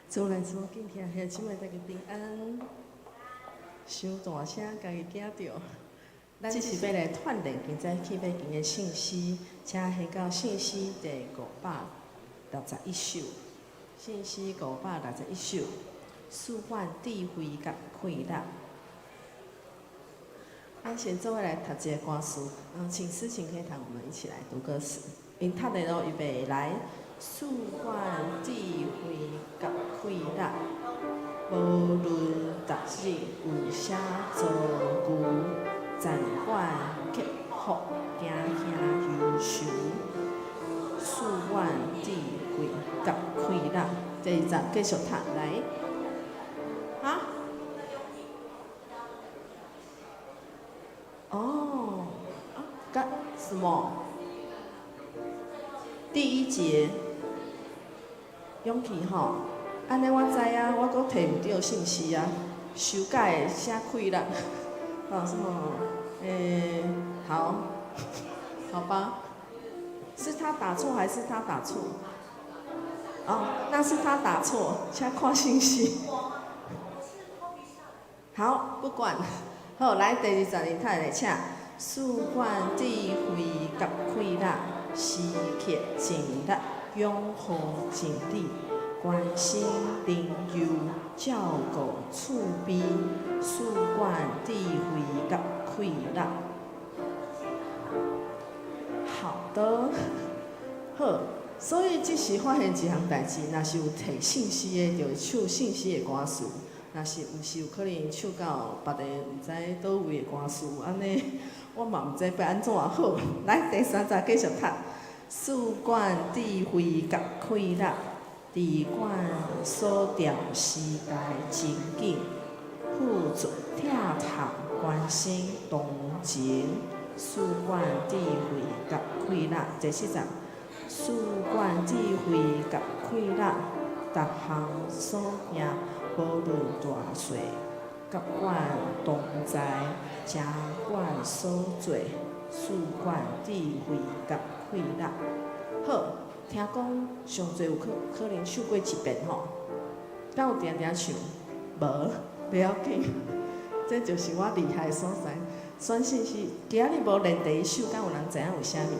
主內主敬聽兄姊妹大家平安。傷大聲，家己驚著。咱這是欲來鍛鍊今早起欲經的聖詩，請掀到聖詩第561首。聖詩561首，賜阮智慧佮快樂。咱先做伙來讀一個歌詞，請思琴可以同我們一起來讀歌詞。𪜶讀的咯，預備來。賜阮智慧佮快樂，無論逐日有啥遭遇，暫緩克服驚嚇憂愁。賜阮智慧佮快樂。第二節繼續讀來。哈？哦，啊，幹什麼？第一節。勇氣吼，按呢我知啊，我閣提毋著信息啊，修改的寫快樂，哦什麼？好，好吧，是他打錯還是他打錯？哦，那是他打錯，請看信息。好，不管，好，來第二節你讀來，請。賜阮智慧佮快樂，時刻盡力擁護真理，關心鄰友，照顧厝邊，賜阮智慧佮快樂。好的，好，所以這時發現一項代誌，若是有提信息的，就會唱信息的歌詞；若是毋是有可能唱到別个毋知佗位的歌詞，按呢我嘛毋知欲按怎好。來，第三節繼續讀。賜阮智慧佮快樂，佇阮所著時代情景，付出疼痛關心同情。賜阮智慧佮快樂。第四節，賜阮智慧佮快樂，逐項所行，無論大細，佮阮同在，正阮所做，賜阮智慧佮快樂。好，聽講上濟有可能唱過一遍吼，敢有定定唱？無，袂要緊，這就是我厲害的所在。選信息，今仔日無練第一首，敢有人知影為啥物？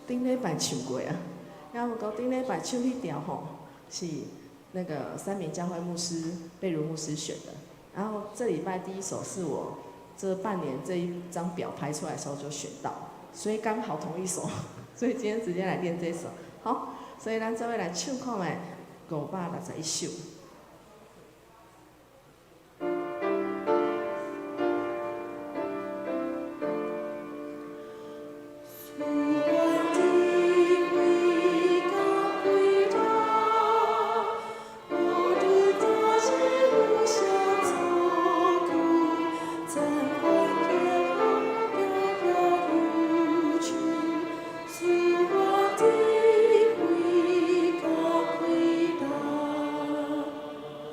頂禮拜唱過啊，然後講頂禮拜唱彼條吼，是那個三民教會牧師貝如牧師選的。然後這禮拜第一首是我這半年這一張表排出來的時候就選到，所以剛好同一首，所以今天直接來練這首。好，所以咱做伙來唱看覓561首。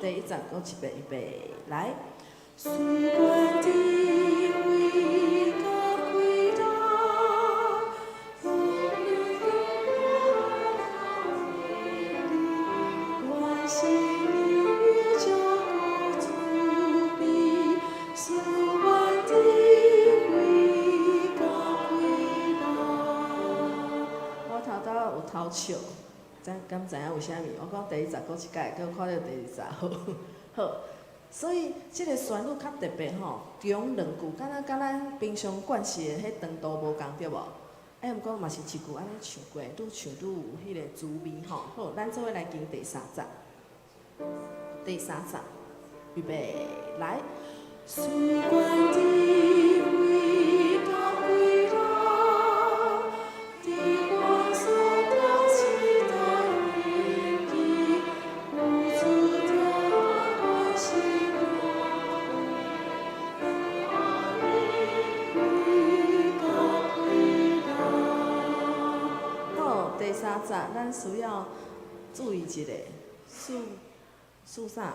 第一節閣一遍，預備來。賜阮智慧佮快樂，關心鄰友照顧厝邊，賜阮智慧佮快樂。我頭拄有偷笑，知敢知影為啥物？我講第一節閣一擺，閣看著第二節好，好。所以這個旋律較特別吼，長兩句，敢若佮咱平常慣勢的彼長度無仝對無？哎，毋過嘛是一句按呢唱過，愈唱愈有彼個滋味吼。好，咱做伙來經第三節，第三節，預備來。賜阮智慧佮快樂，佇阮所著時代環境，付出疼痛關心智慧佮快樂。好，第三節咱需要注意一下，賜賜啥？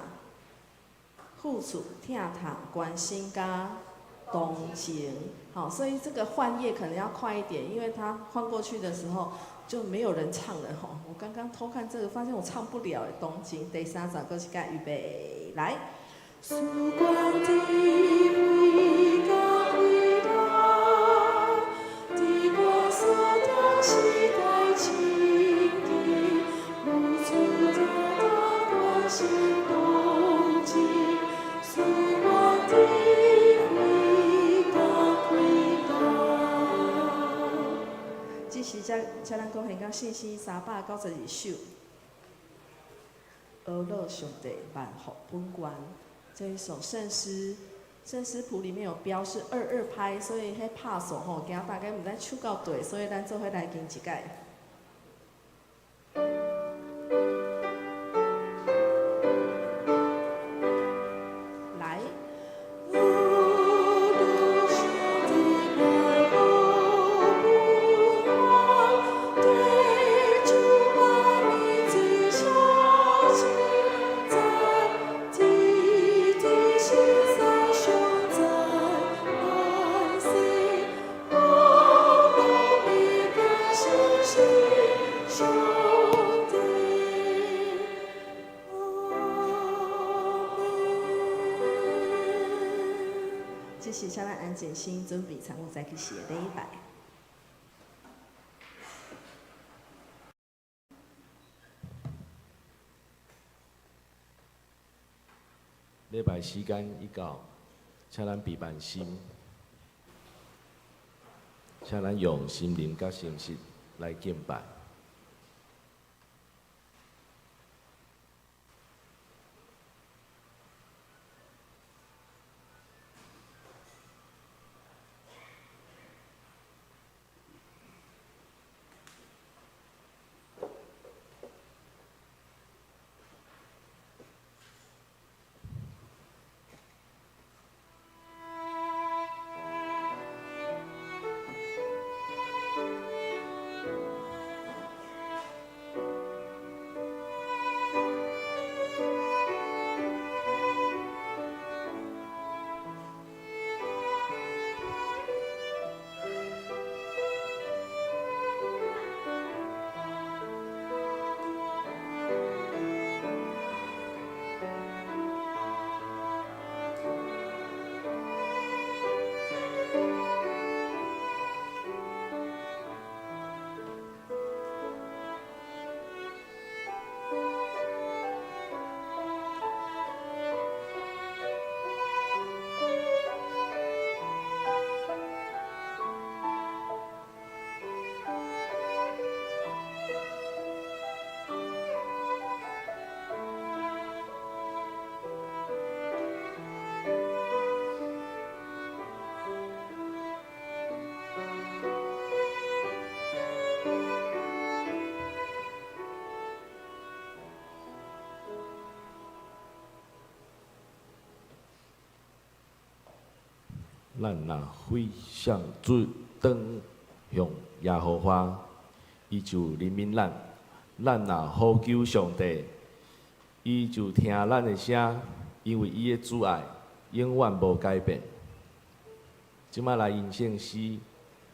付出、疼痛、關心佮同情，好，所以這個換頁可能要快一點，因為它換過去的時候就沒有人唱了吼。我剛剛剛偷看這個，發現我唱不了。東京第三首歌是該預備來。曙光的輝甲輝亮，的我所當時代情景，無處得到關心東京，曙光的輝甲輝亮。這時才才咱講現講信詩392首，阿樂上帝萬福本願。這一首聖詩，聖詩譜裡面有標是二二拍，所以彼拍數吼，驚大家毋知手到對，所以咱做伙來跟一擺。來。阿樂上帝萬福本願，對主萬民最小稱讚，天地心上上讚，萬世阿羅密感謝上帝，阿門。這時請咱安靜心，準備參與早起時的禮拜。禮拜時間已到，請咱閉目心，請咱用心靈佮誠實來敬拜。咱若回向主，轉向耶和華，伊就憐憫咱；咱若呼求上帝，伊就聽咱的聲，因為伊的慈愛永遠無改變。這擺來吟聖詩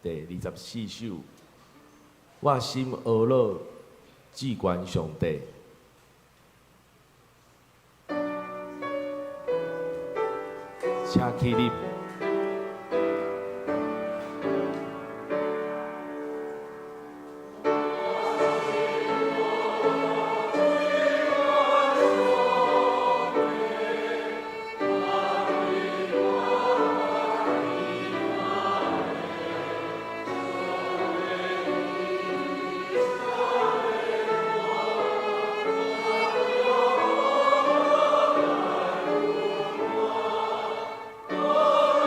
第24首，我心呵咾至懸上帝。請起立。 Oh.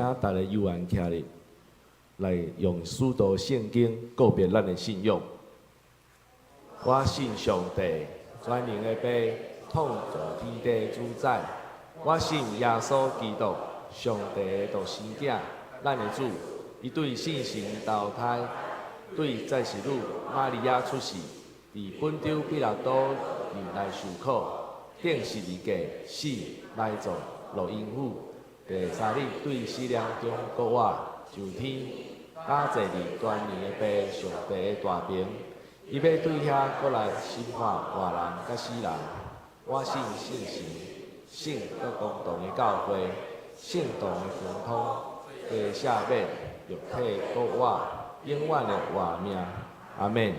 請逐个有緣徛立，來用使徒聖經告別咱的信仰。我信上帝，全能的父，創造天地主宰。我信耶穌基督，上帝的獨生囝，咱的主。伊對聖神投胎，對祭司女瑪利亞出世，佇本丟彼拉多年來受苦，釘十字架，死，埋葬，落陰府，第三日對死人中復活，上天，加坐佇全能的父上帝的大爿。伊欲對遐閣來審判活人佮死人。我信聖神，信閣公同的教會，聖徒的交通，罪赦免，肉體復活，永遠的活命。阿們。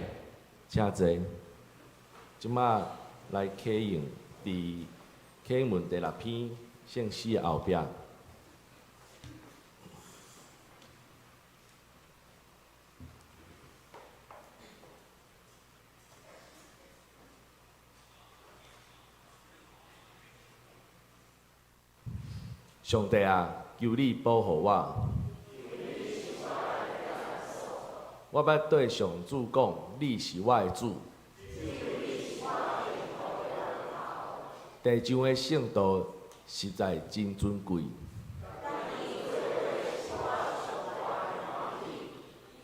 請坐。這馬來啟用佇啟英文第六篇聖詩的後壁。上帝啊，求你保護我。我欲對上主講，你是我的主。地上的聖徒實在真尊貴。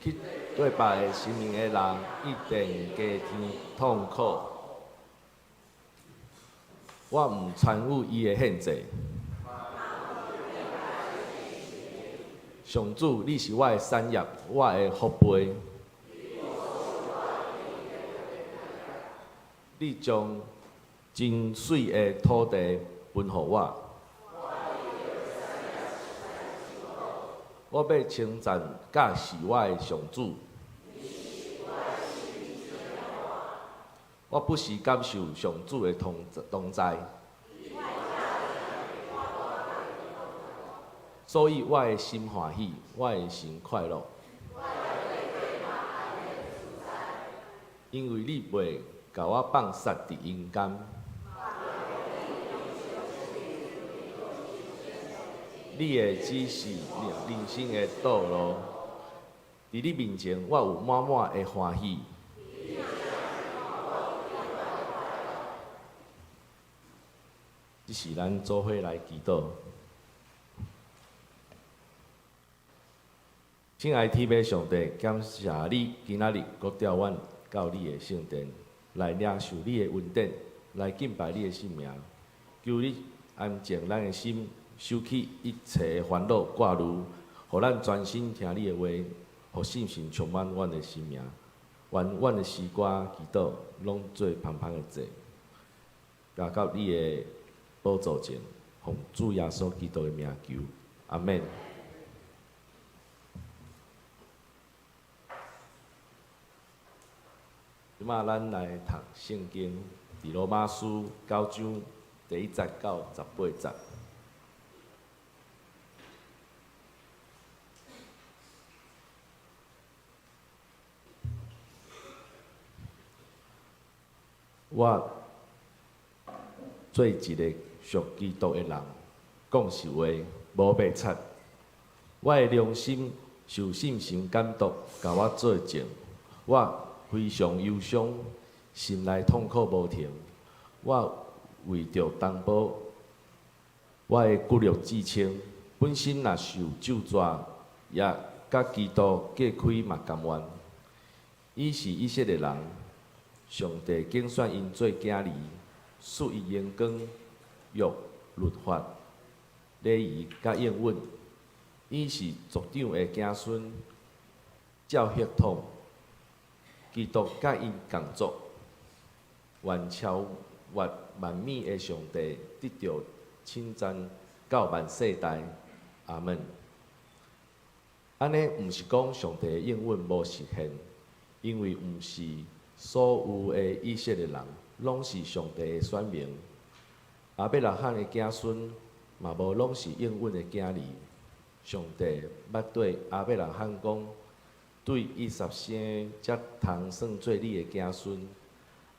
去對別个神明的人，一定加添痛苦。我毋參與伊的獻祭。上主，你是我的產業，我的福杯。你將真媠的土地分予我。我欲稱讚教示我的上主。我不時感受上主的同同在。所以我的心歡喜，我的神快樂。因為你袂共我放殺佇陰間。你會指示人生的道路，佇你面前，我有滿滿的歡喜。這是咱做伙來祈禱。親愛天父上帝，感謝你今仔日閣召阮到你的聖殿來領受你的恩典，來敬拜你的聖名。求你安靜咱的心，收起一切的煩惱掛慮，予咱專心聽你的話，予聖神充滿阮的生命。願阮的詩歌祈禱攏做芳芳的祭，交到你的寶座前，奉主耶穌基督的名求，阿們。這馬咱來讀聖經，佇羅馬書九章第一節到十八節。我做一个屬基督的人，講實話，無白賊。我的良心受聖神監督，共我做證。我非常憂傷，心內痛苦無停。我為著同胞，我的骨肉至親，本身若受咒詛，也佮基督隔開嘛甘願。伊是以色列人，上帝揀選𪜶做囝兒，賜伊榮光、約、律法、禮儀佮應允。伊是族長的子孫，照血統，基督佮𪜶仝族，願超越萬米的上帝得著稱讚到萬世代。阿們。按呢，毋是講上帝的應允無實現，因為毋是所有的以色列人攏是上帝的選民。亞伯拉罕的子孫嘛無攏是應允的囝兒。上帝捌對亞伯拉罕講：對以撒生才通算做你的子孫。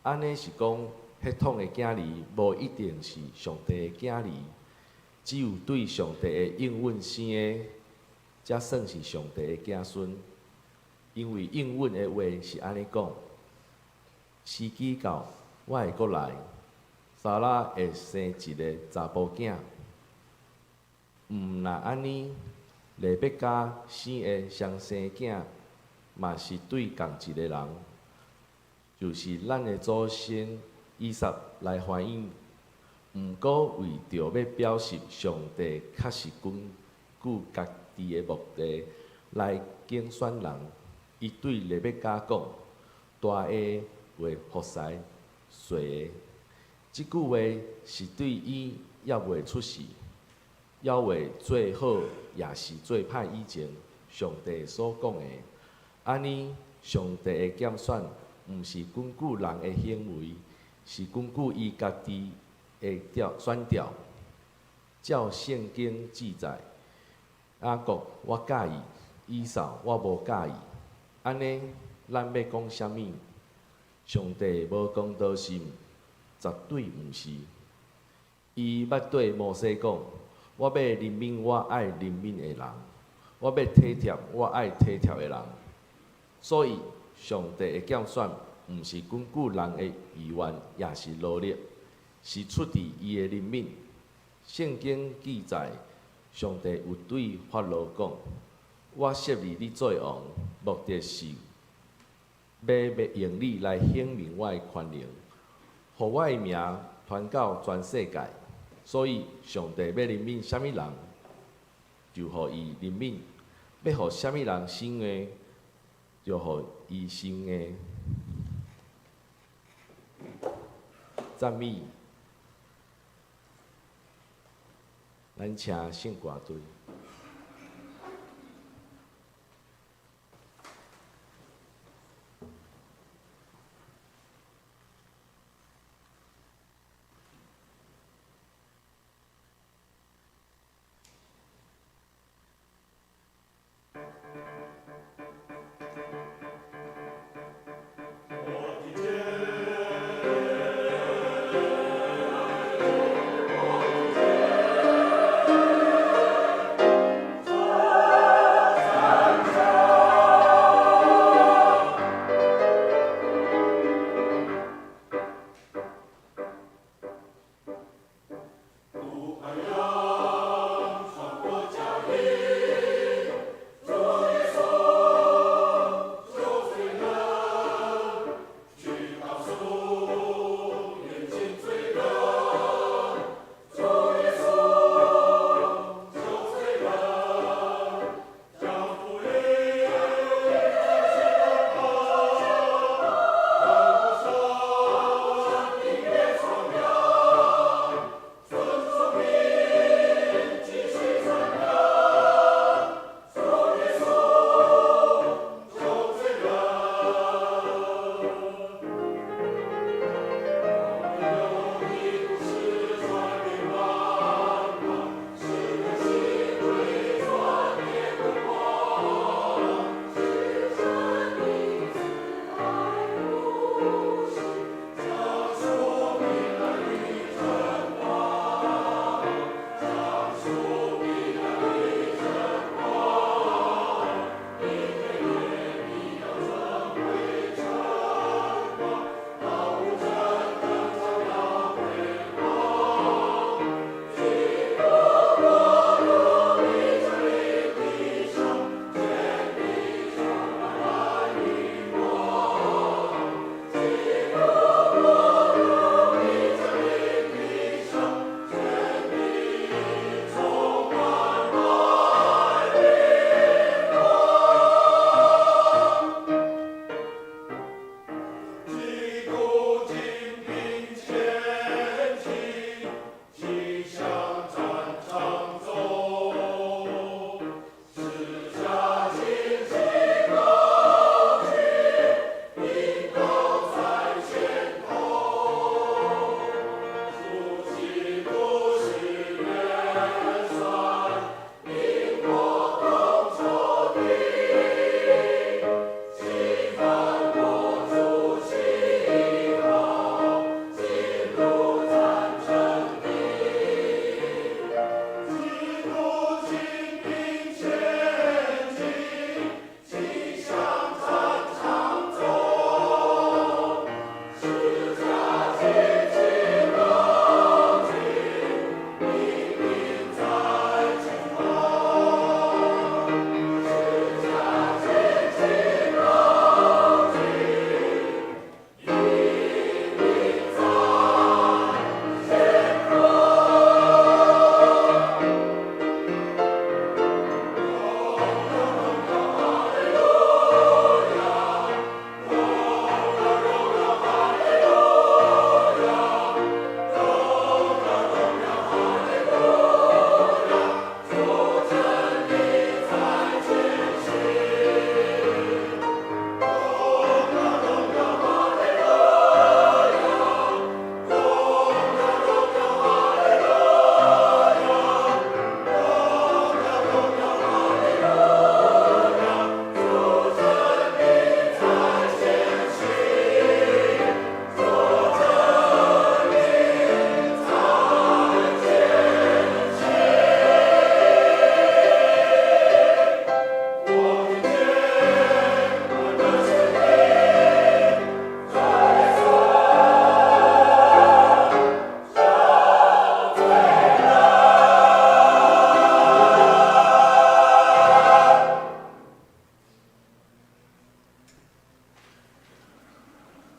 按呢是講，血統的囝兒無一定是上帝的囝兒，只有對上帝的應允生的，才算是上帝的子孫。因為應允的話是按呢講：時機到，我會閣來，撒拉會生一个查埔囝。毋若按呢，利百加生的雙生囝，嘛是對仝一个人，就是咱的祖先以撒來歡喜。毋過為著欲表示上帝確實根據家己的目的來揀選人，伊對利百加講：大的會服侍細的。這句話是對伊猶未出世，猶未做好，抑是做歹以前，上帝所講的。按呢，上帝的揀選，毋是根據人的行為，是根據伊家己的調選召。照聖經記載，雅各我佮意，以掃我無佮意。按呢，咱欲講啥物？上帝無公道是毋？絕對毋是。伊捌對摩西講：我欲憐憫我愛憐憫的人，我欲體貼我愛體貼的人。所以，上帝的揀選，毋是根據人的意願，抑是努力，是出佇伊的憐憫。聖經記載，上帝有對法老講：我設立你做王，目的是欲用你來顯明我的權能，予我的名傳到全世界。所以，上帝欲憐憫啥物人，就予伊憐憫；欲予啥物人生的，就予伊生的。讚美，咱請聖歌隊。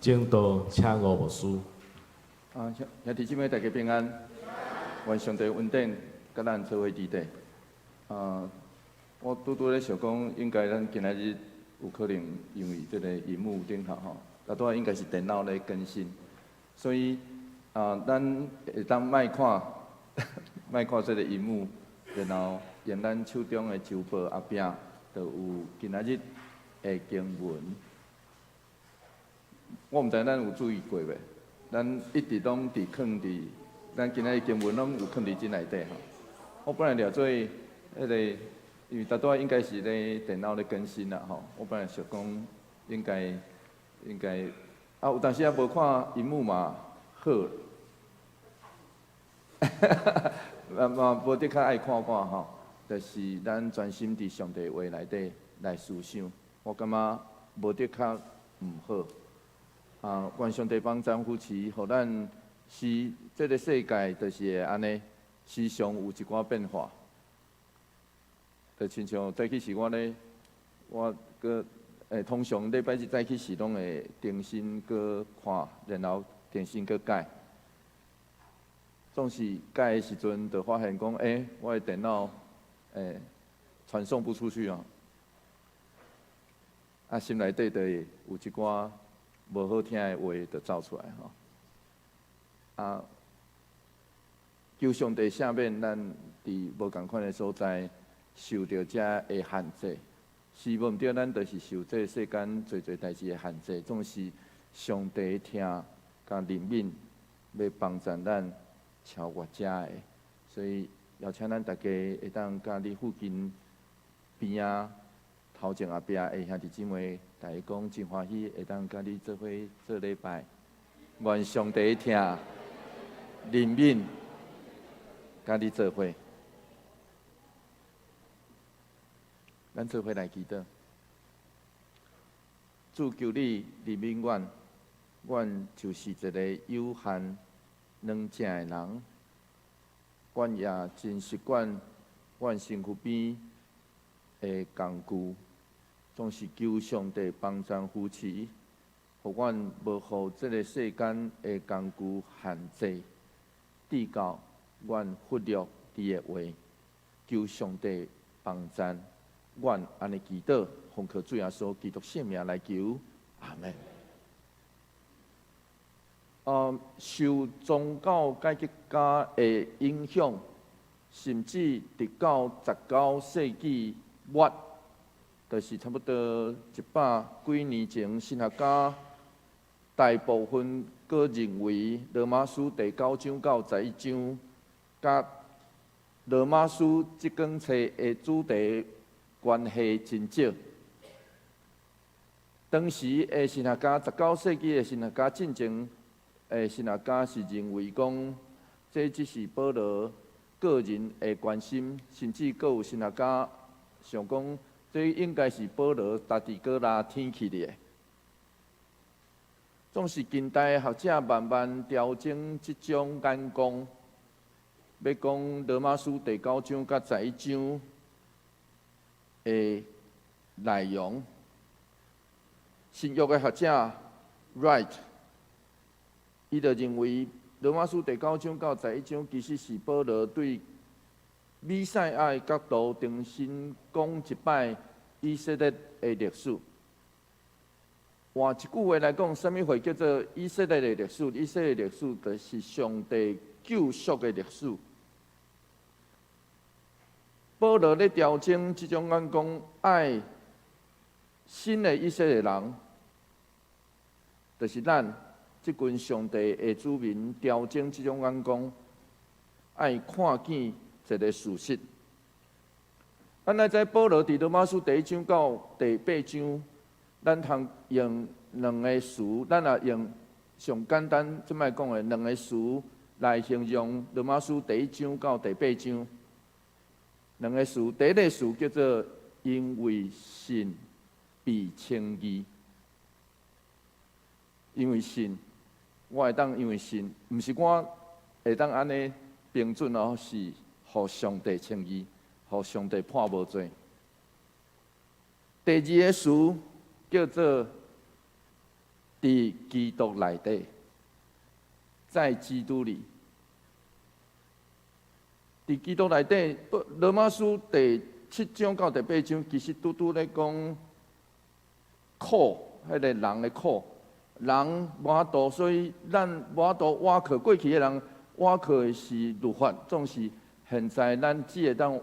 證道請吳牧師。啊，兄弟姊妹，大家平安。願上帝恩典，佮咱做伙佇底。啊，我拄拄咧想講，應該咱今仔日有可能因為這個螢幕頂頭吼，啊，拄仔應該是電腦咧更新，所以啊，咱會當莫看，莫看這個螢幕，然後用咱手中的周報後壁，就有今仔日的經文。我毋知咱有注意過袂？咱一直攏佇囥佇，咱今仔日經文攏有囥佇這內底吼。我本來掠做彼個，因為拄拄仔應該是咧電腦咧更新啦吼。我本來想講應該應該，啊有當時仔無看螢幕嘛好，嘛嘛無得較愛看看吼，就是咱專心佇上帝話內底來思想，我感覺無得較毋好。啊，願上帝幫贊扶持，予咱是這個世界就是會按呢，時常有一寡變化。就親像早起時我咧，我閣通常禮拜日早起時攏會重新閣看，然後重新閣改。總是改的時陣，就發現講，欸，我的電腦傳送不出去啊！啊，心內底就會有一寡無好聽的話就走出來吼。啊，求上帝赦免咱佇無仝款的所在受著這的限制，是無毋對，咱就是受這世間濟濟代誌的限制，總是上帝疼佮憐憫，欲幫助咱超越這的，所以邀請咱大家會當佮你附近邊仔、頭前後壁的兄弟姊妹，大家講真歡喜，會當佮你做伙做禮拜。願上帝疼憐憫，佮你做伙。咱做伙來祈禱。主求你憐憫阮，阮就是一個有限軟正的人，阮也真習慣阮身軀邊的工具，總是求上帝幫贊扶持，予阮無予這個世間的工具限制，直到阮忽略你的話，求上帝幫贊，阮按呢祈禱，奉靠主耶穌基督聖名來求，阿門。受宗教改革家的影響，甚至直到19世紀末，就是差不多一百幾年前，神學家大部分閣認為羅馬書第九章到十一章，佮羅馬書這卷冊的主題關係真少。當時的神學家，19世紀的神學家進前的神學家是認為講，這只是保羅個人的關心，甚至閣有神學家想講，這應該是保羅家己閣來添起的。總是近代學者慢慢調整這種眼光，欲講羅馬書第九章佮十一章的內容。新約的學者 Wright，伊就認為羅馬書第九章到十一章其實是保羅對彌賽亞的角度重新講一擺以色列的歷史。換一句話來講，啥物會叫做以色列的歷史？以色列歷史就是上帝救贖的歷史。保羅咧調整這種眼光，愛新的以色列人，就是咱這群上帝的子民調整這種眼光，愛看見一個事實。咱來知保羅佇羅馬書第一章到第八章，咱通用兩個詞，咱也用上簡單這擺講的兩個詞來形容羅馬書第一章到第八章。兩個詞，第一個詞叫做因為信被稱義，因為信，我會當因為信，毋是我會當按呢平準哦，是予上帝稱義，予上帝判無罪。第二個詞叫做佇基督內底，在基督裡，佇基督內底，羅馬書第七章到第八章，其實拄拄咧講苦，彼個人的苦，人無法度，所以咱無法度倚靠過去的人，倚靠的是律法，總是現在咱只會當倚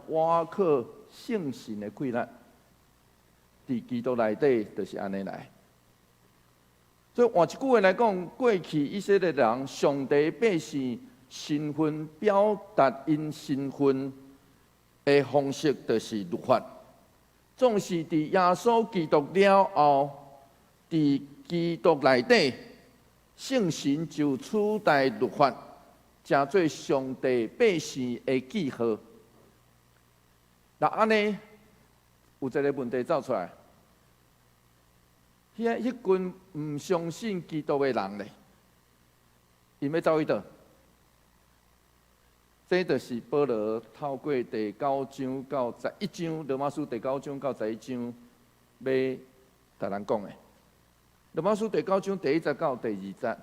靠聖神的氣力。佇基督內底就是按呢來。所以換一句話來講，過去以色列人，上帝百姓身份表達𪜶身份的方式，就是律法。總是佇耶穌基督了後，佇基督內底，聖神就取代律法，成做上帝百姓的記號。那按呢，有一个問題走出來。彼群毋相信基督的人咧，𪜶欲走去佗？這就是保羅透過第九章到十一章，羅馬書第九章到十一章，欲共咱講的。羅馬書第九章第一節到第二節，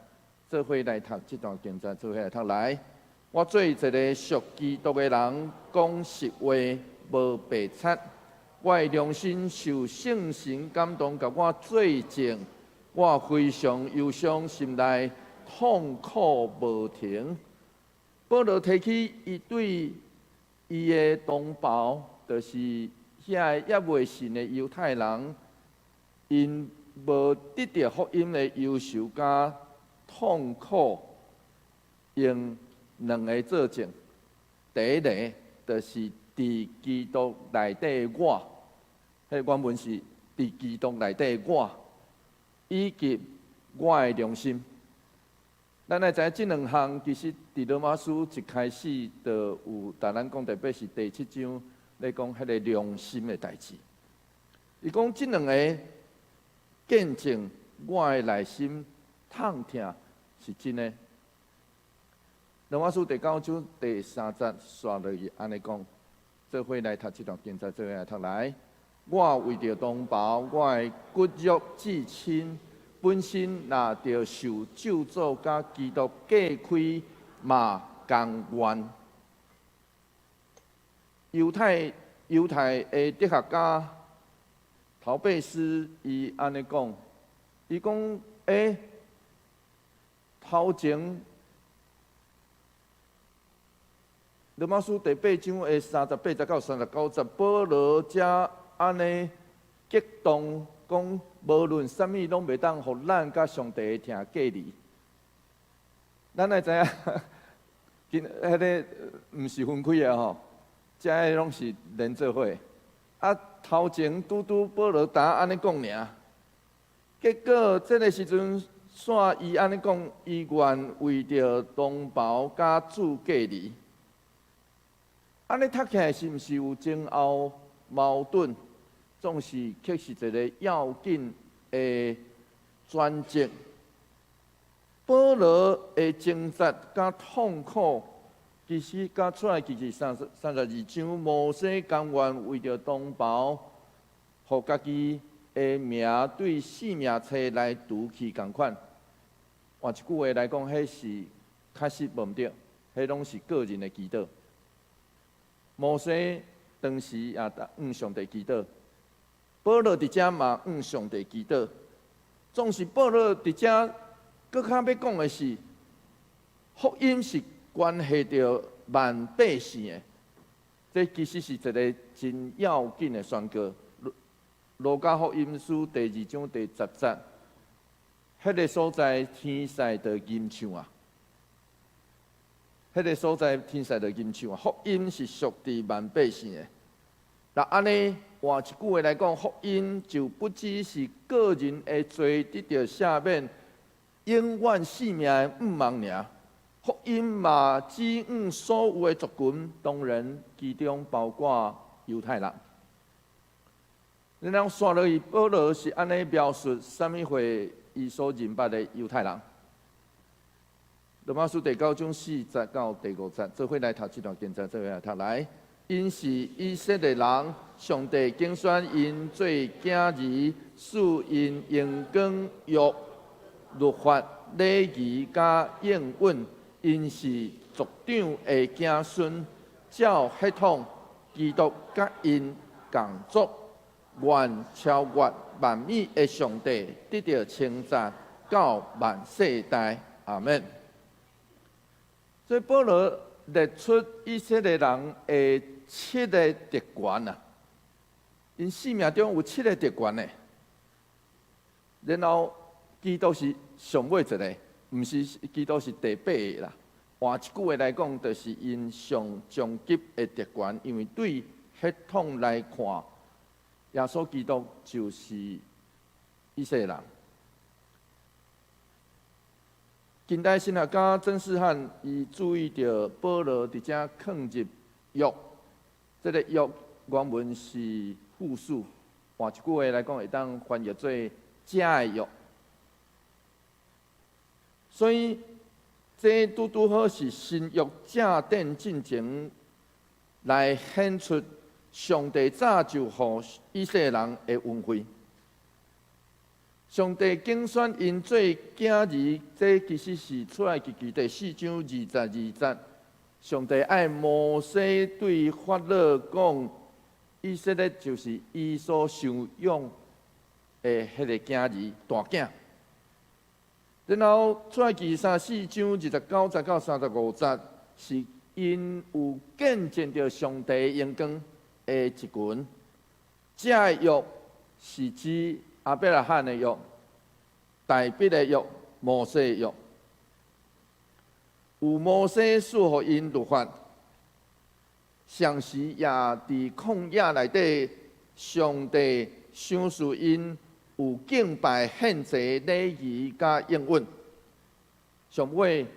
做伙來讀這段經節，做伙來讀來。我做一個屬基督的人，講實話，無白賊。我的良心受聖神感動，共我做證，我非常憂傷，心內痛苦無停。保羅提起伊對伊的同胞，就是遐個猶未信的猶太人，𪜶無得著福音的憂愁佮痛苦，用兩个做證。第一个就是佇基督內底的我，彼原文是佇基督內底的我，以及我的良心。咱來知影這兩項，其實佇羅馬書一開始就有，共咱講，特別是第七章咧講彼个良心的代誌。伊講這兩个見證，我的內心痛疼是真的。羅馬書第九章第三節紲落去按呢講，做伙來讀這段經節，做伙來讀來。我為著同胞，我的骨肉至親，本身若著受咒詛，佮基督隔開嘛甘願。猶太的哲學家陶貝斯伊按呢講，伊講欸，頭前羅馬書第八章的三十八節到三十九節，保羅遮按呢激動講，無論啥物攏袂當予咱佮上帝的疼隔離。咱愛知影，今彼个毋是分開的吼，遮个攏是連做伙。啊，頭前拄拄保羅焦按呢講爾，結果這个時陣，煞伊按呢講，伊願為著同胞佮主隔離。按呢讀起來是毋是有前後矛盾？總是卻是一个要緊的轉折。保羅的掙扎佮痛苦，其實佮出埃及記32章，摩西甘願為著同胞，予家己的名對生命冊來除去仝款。換一句話來講，彼是確實無毋對，彼攏是個人的祈禱。摩西當時也向上帝祈禱，保羅佇遮嘛向上帝祈禱。總是保羅佇遮閣較欲講的是，福音是關係著萬百姓的，這其實是一个真要緊的宣告。路加福音書第二章第十節，彼个所在天使就吟唱啊！彼个所在天使就吟唱啊！福音是屬佇萬百姓的。若按呢換一句話來講，福音就不只是個人的罪得著赦免、永遠性命的向望爾。福音嘛，指向所有的族群，當然其中包括猶太人。然後紲落去，保羅是按呢描述啥物貨伊所認捌的猶太人。羅馬書第九章四節到第五節，做伙來讀這段經節，做伙來讀來。𪜶是以色列人，上帝揀選𪜶做囝兒，賜𪜶榮光約。律法、禮儀佮應允，𪜶是族長的子孫，照血統，基督佮𪜶仝族，願超越萬物的上帝得著稱讚，到萬世代。阿門。所以保羅列出以色列人的七个特權啊，𪜶生命中有七个特權呢。然後基督是上尾一个，毋是，基督是第八个啦。換一句話來講，就是𪜶上終極的特權，因為對血統來看，耶穌基督就是以色列人。近代神學家曾世漢伊注意著保羅佇遮囥入約，這个約原文是複數，換一句話來講，會當翻譯做這个約。所以這拄拄好是新約正典進前來顯出上帝早就予以色列人的恩惠。上帝揀選𪜶做囝兒，這其實是出埃及記第四章二十二節。上帝愛摩西對法老講，以色列就是伊所收養的彼个囝兒大囝。然後出埃及三四章29節到35節，是𪜶有見證著上帝榮光的一群。這个約是指亞伯拉罕的約、大衛的約、摩西的約。有摩西賜予𪜶律法，同時也佇曠野內底，上帝賞賜𪜶有敬拜獻祭禮儀佮應允。上尾，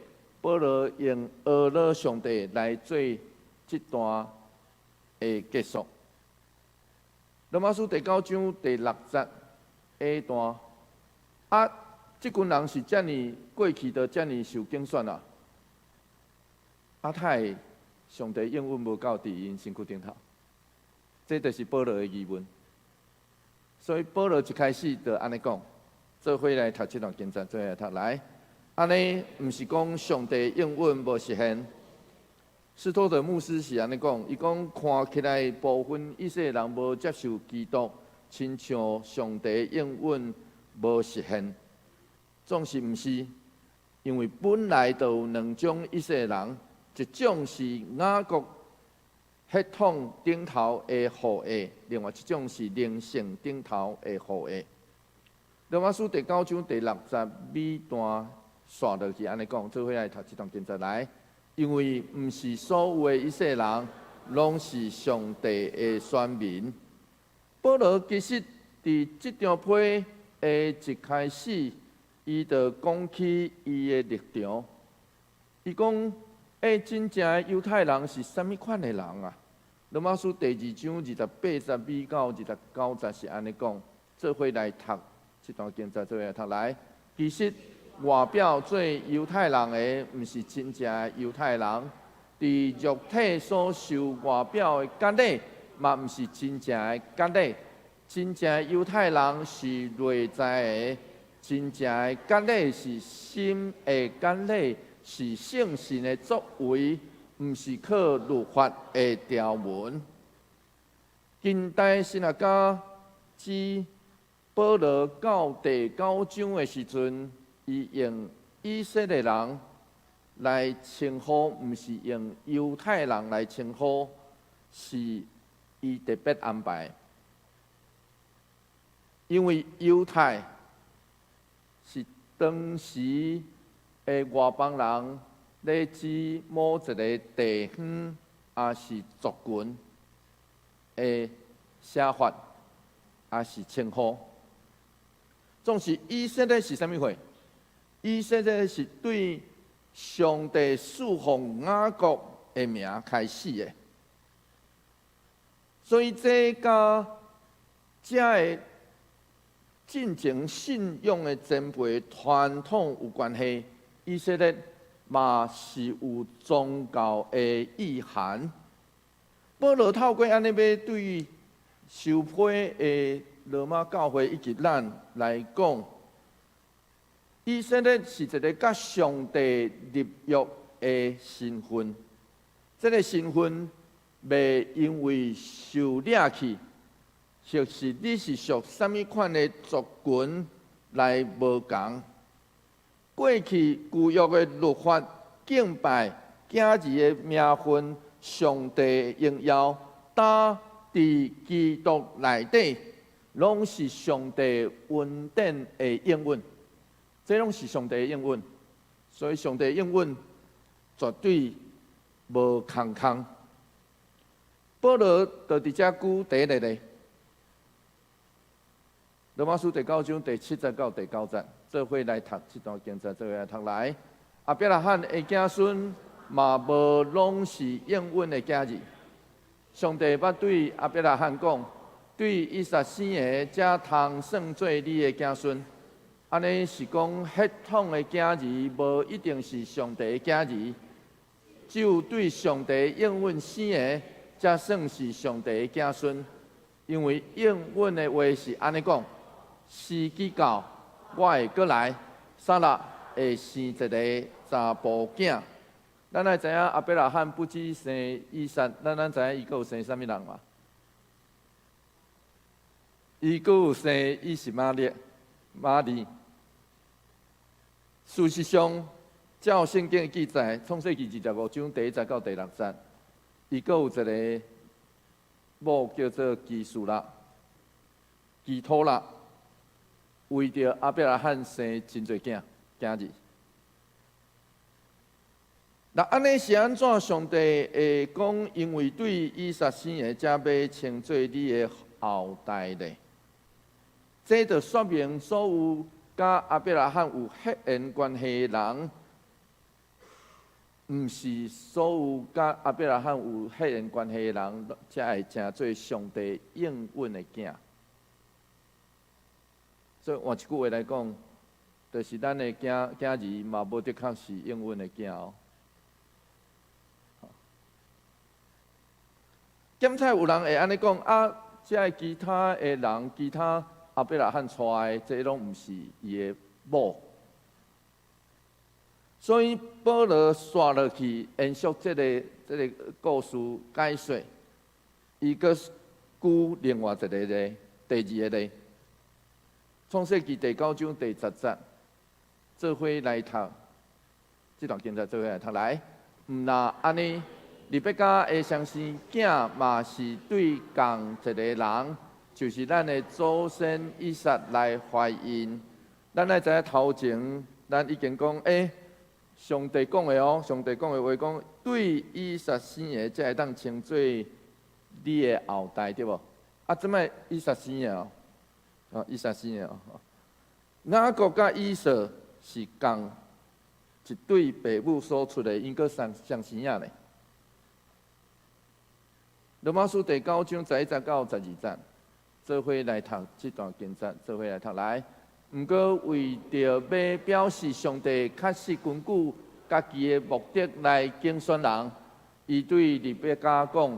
保羅用阿羅上帝來做這段的結束。羅馬書第九章第六節下段，啊，這群人是遮爾過去就遮爾受揀選啊！啊，太上帝應允無到佇𪜶身軀頂頭，這就是保羅的疑問。所以保羅一開始就按呢講，做伙來讀這段經節，做伙來讀來。按呢，毋是講上帝應允無實現。斯托德牧師是按呢講，伊講看起來部分以色列人無接受基督，親像上帝應允無實現，總是毋是？因為本來就有兩種以色列人，一種是雅各血統頂頭的後裔，另外一種是靈性頂頭的後裔。羅馬書第九章第六節尾段紲落去按呢講，做伙來讀這段經節來。因為毋是所有的以色列人，攏是上帝的選民。保羅其實佇這張批的一開始，伊就講起伊的立場。伊講：欸，真正的猶太人是啥物款的人啊？羅馬書第二章28節尾到29節是按呢講，做伙來讀這段經節，做伙來讀來。其實外表做猶太人的，毋是真正的猶太人；佇肉體所受外表的割禮，嘛毋是真正的割禮。真正的猶太人是內在的，真正的割禮是心的割禮，是聖神的作為，毋是靠律法的條文。近代神學家指保羅到第九章的時陣，伊用以色列人來稱呼，毋是用猶太人來稱呼，是伊特別安排。因為猶太是當時的外邦人咧指某一個地方，抑是族群的寫法，抑是稱呼。總是以色列是啥物貨？以色列是對上帝賜予雅各的名開始的，所以這佮遮个進前信仰的前輩傳統有關係。以色列嘛是有宗教的意涵。保羅透過按呢欲對受批的羅馬教會以及咱來講，以色列是一个佮上帝立約的身份，這个身份袂因為受掠去，或是你是屬啥物款的族群來無仝。過去舊約的律法、敬拜、囝兒的名分、上帝榮耀，呾佇基督內底，攏是上帝恩典的應允。這攏是上帝的應允，所以上帝的應允絕對無空空。保羅就佇遮舉第一個例，羅馬書第九章第七節到第九節，做伙來讀這段經節，做伙來讀來。亞伯拉罕的子孫嘛無攏是應允的囝兒。上帝捌對亞伯拉罕講：對以撒生的，才通算做你的子孫。按呢是講血統的囝兒，無一定是上帝的囝兒。只有對上帝應允生的，才算是上帝的子孫。因為應允的話是按呢講：時機到，我會閣來，撒拉會生一個查埔囝。咱愛知影亞伯拉罕不止生以撒，咱知影伊閣有生啥物人無？伊閣有生以實瑪利、瑪利。事實上，照聖經的記載，創世記25章第一節到第六節，伊閣有一個某叫做基書拉、基托拉，為著亞伯拉罕生真濟囝囝兒。那按呢是按怎？上帝會講，因為對以撒生的，才欲稱做你的後代咧。這就說明所有佮亞伯拉罕有血緣關係的人，毋是所有佮亞伯拉罕有血緣關係的人，才會成做上帝應允的囝。所以換一句話來講，就是咱的囝囝兒嘛，無的確是應允的囝哦。檢採有人會按呢講啊，這个其他的人，其他亞伯拉罕娶的，這攏毋是伊的某。所以保羅紲落去延續這个故事解說，伊閣舉另外一個例，第二個例，創世記第九章第十節，做伙來讀這段經節，做伙來讀來，毋若按呢，利百加的雙生囝嘛是對仝一个人，就是咱的祖先以撒來懷孕。咱愛知影頭前，咱已經講，上帝講的哦，上帝講的話講，對以撒生的，才會當稱做你的後代，對無？啊，這擺以撒生的哦，啊，以撒生的哦。雅各佮以掃是仝一對爸母所出的，𪜶閣雙雙生仔咧。羅馬書第九章11節到12節，做伙來讀這段經節，做伙來讀來。毋過為著欲表示上帝確實根據家己的目的來揀選人，伊對利百加講：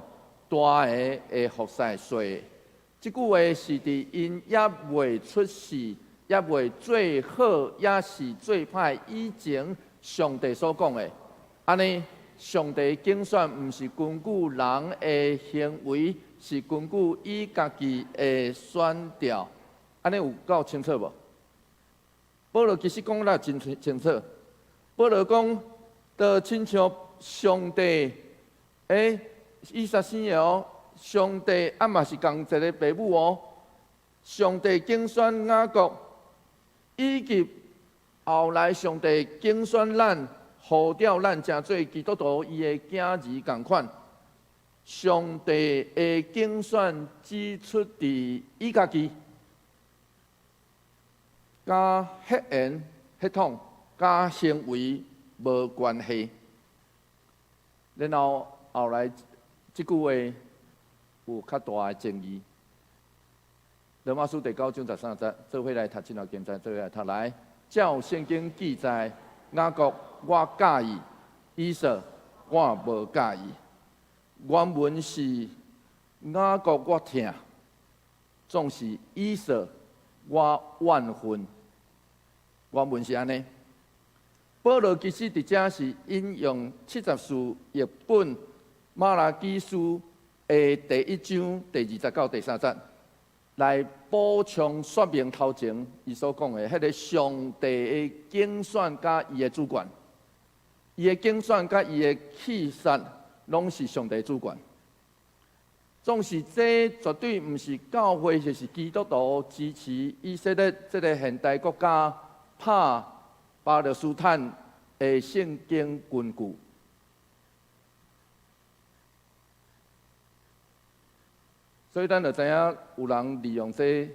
大的會服侍細的。這句話是佇𪜶猶未出世、猶未做好，抑是做歹以前，上帝所講的。按呢，上帝揀選毋是根據人的行為，是根據伊家己的選召。按呢有夠清楚無？保羅其實講得真清楚。保羅講，就親像上帝，以撒生的哦，上帝啊嘛是仝一个爸母哦。上帝揀選雅各，以及後來上帝揀選咱，呼召咱成做基督徒伊的囝兒仝款。上帝的揀選只出佇伊家己，佮血緣、血統、佮行為無關係。然後後來這句話有較大的爭議。羅馬書第九章13節，做伙來讀這段經節，做伙來讀來。照聖經記載，雅各我佮意，以掃我無佮意。原文是雅各我疼，總是以掃我怨恨。原文是按呢。保羅其實佇遮是引用七十士譯本瑪拉基書的第一章第二節到第三節，來補充說明頭前伊所講的彼个上帝的揀選佮伊的主權，伊的揀選佮伊的棄殺，攏是上帝主權。總是這絕對毋是教會，就是基督徒支持以色列這个現代國家拍巴勒斯坦的聖經根據。所以咱就知影有人利用這個，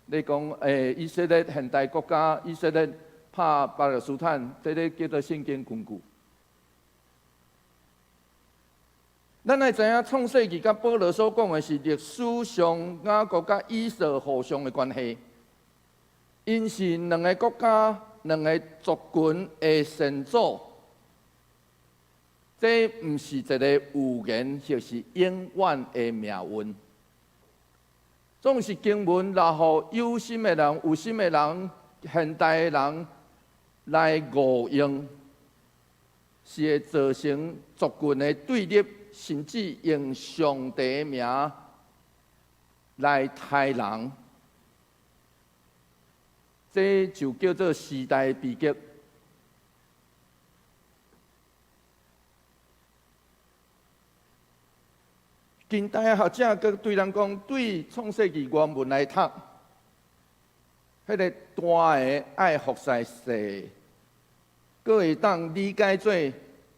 咧講，以色列現代國家，以色列拍巴勒斯坦，這个叫做聖經根據。咱愛知影創世記佮保羅所講的是歷史上雅各佮以掃互相的關係，𪜶是兩个國家、兩个族群的先祖，這毋是一个預言，或是永遠的命運。總是經文，若予有心的人、有心的人、現代的人來誤用，是會造成族群的對立，甚至用上帝的名來刣人，這就叫做時代悲劇。近代學者閣對咱講，對創世記原文來讀，彼个大的愛服侍細的，閣會當理解做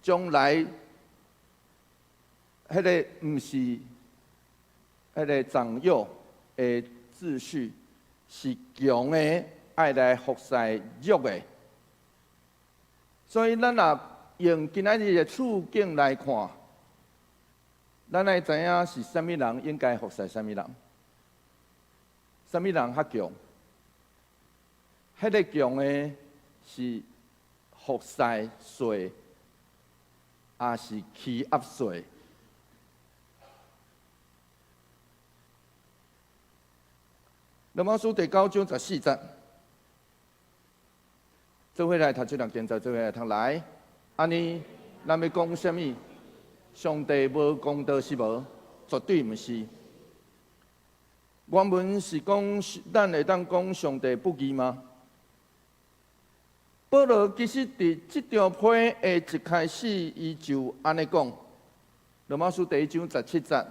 將來彼个毋是彼个長幼的秩序，是強的愛來服侍弱的。所以咱若用今仔日的處境來看，咱愛知影是啥物人應該服侍啥物人，啥物人較強？彼个強的是服侍細，抑是欺壓細？羅馬書第九章十四節，做伙來讀這段經節，做伙來讀來。按呢，咱欲講啥物？上帝無公道是無？絕對毋是。原文是講，咱會當講上帝不義嗎？保羅其實佇這張批的一開始，伊就按呢講。羅馬書第一章十七節，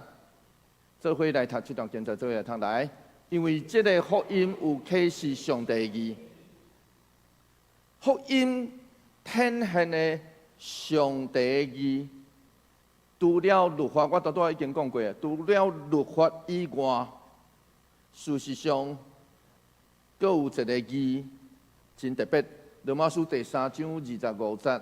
做伙來讀這段經節，做伙來讀來。因為這个福音有啟示上帝的義，福音顯現的上帝的義，除了律法，我拄拄仔已經講過啊。除了律法以外，事實上，閣有一个義真特別。羅馬書第三章二十五節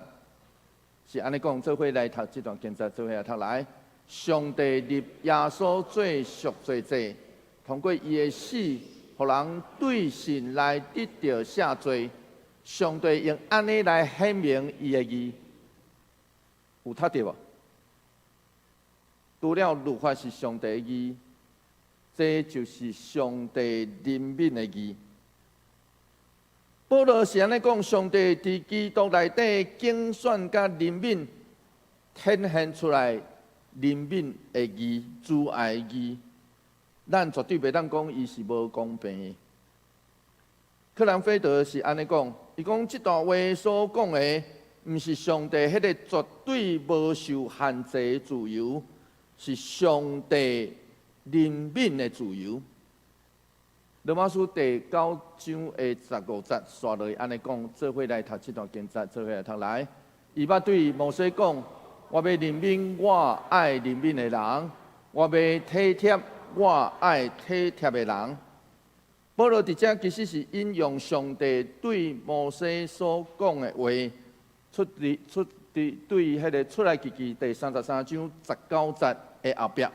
是按呢講，做伙來讀這段經節，做伙來讀來。上帝立耶穌做贖罪祭，通過伊的死，予人對信來得著赦罪。上帝用按呢來顯明伊的義，有讀著無？除了律法是上帝的義，這就是上帝憐憫的義。保羅是按呢講，上帝佇基督內底揀選佮憐憫，顯現出來憐憫的義、慈愛的義，咱絕對袂當講伊是無公平的。克蘭菲德是按呢講，伊講這段話所講的，毋是上帝彼个絕對無受限制的自由，是上帝憐憫的自由。羅馬書第九章的十五節，紲落去按呢講，做伙來讀這段經節，做伙來讀來。伊捌對摩西講：我欲憐憫我愛憐憫的人，我欲體貼我愛體貼的人。保羅佇遮其實是引用上帝對摩西所講的話，出佇出佇對彼个出埃及記第三十三章十九節的後壁。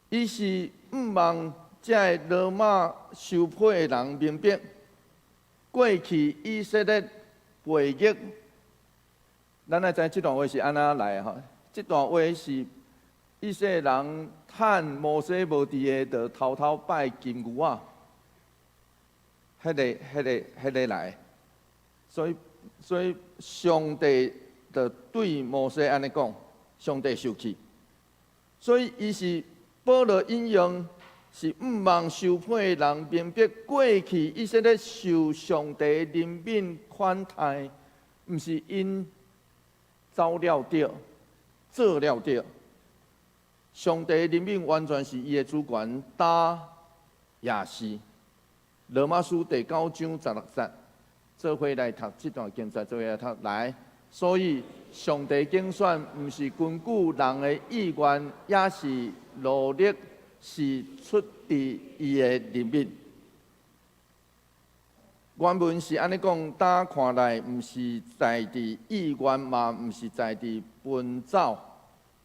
伊是向望這个羅馬受批的人明白，過去以色列背逆，咱愛知這段話是按怎來的吼？這段話是以色列人趁摩西無佇的，就偷偷拜金牛仔。彼个來。所以上帝就對摩西按呢講，上帝受氣。所以伊是保羅引用，是毋望受判的人明白過去以色列受上帝憐憫款待，毋是𪜶走了著，做了著。上帝憐憫完全是伊的主權，焦也是。羅馬書第九章十六節，做伙來讀這段經節，做伙來讀來。所以上帝揀選，毋是根據人的意願，也是努力，是出自伊的憐憫。原文是按呢講，焦看來毋是在佇意願，嘛毋是在佇奔走，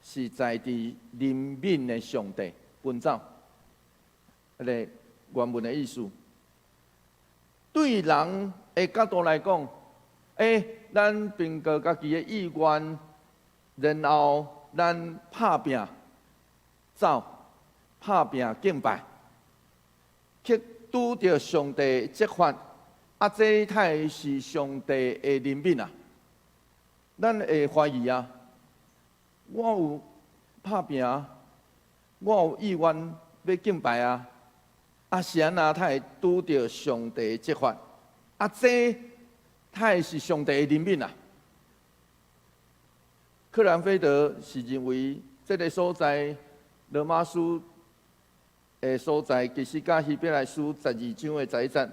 是在佇憐憫的上帝奔走。彼个原文的意思，對人的角度來講，咱憑著家己的意願，然後咱拍拚走，拍拚敬拜，去拄著上帝責罰，啊，這太是上帝的憐憫啊！咱會懷疑啊，我有拍拚，我有意願欲敬拜啊，啊是按怎才會拄著上帝責罰？啊，這太是上帝的憐憫啊！克蘭菲德是認為這个所在，羅馬書的所在，其實佮希伯來書十二章的十一節，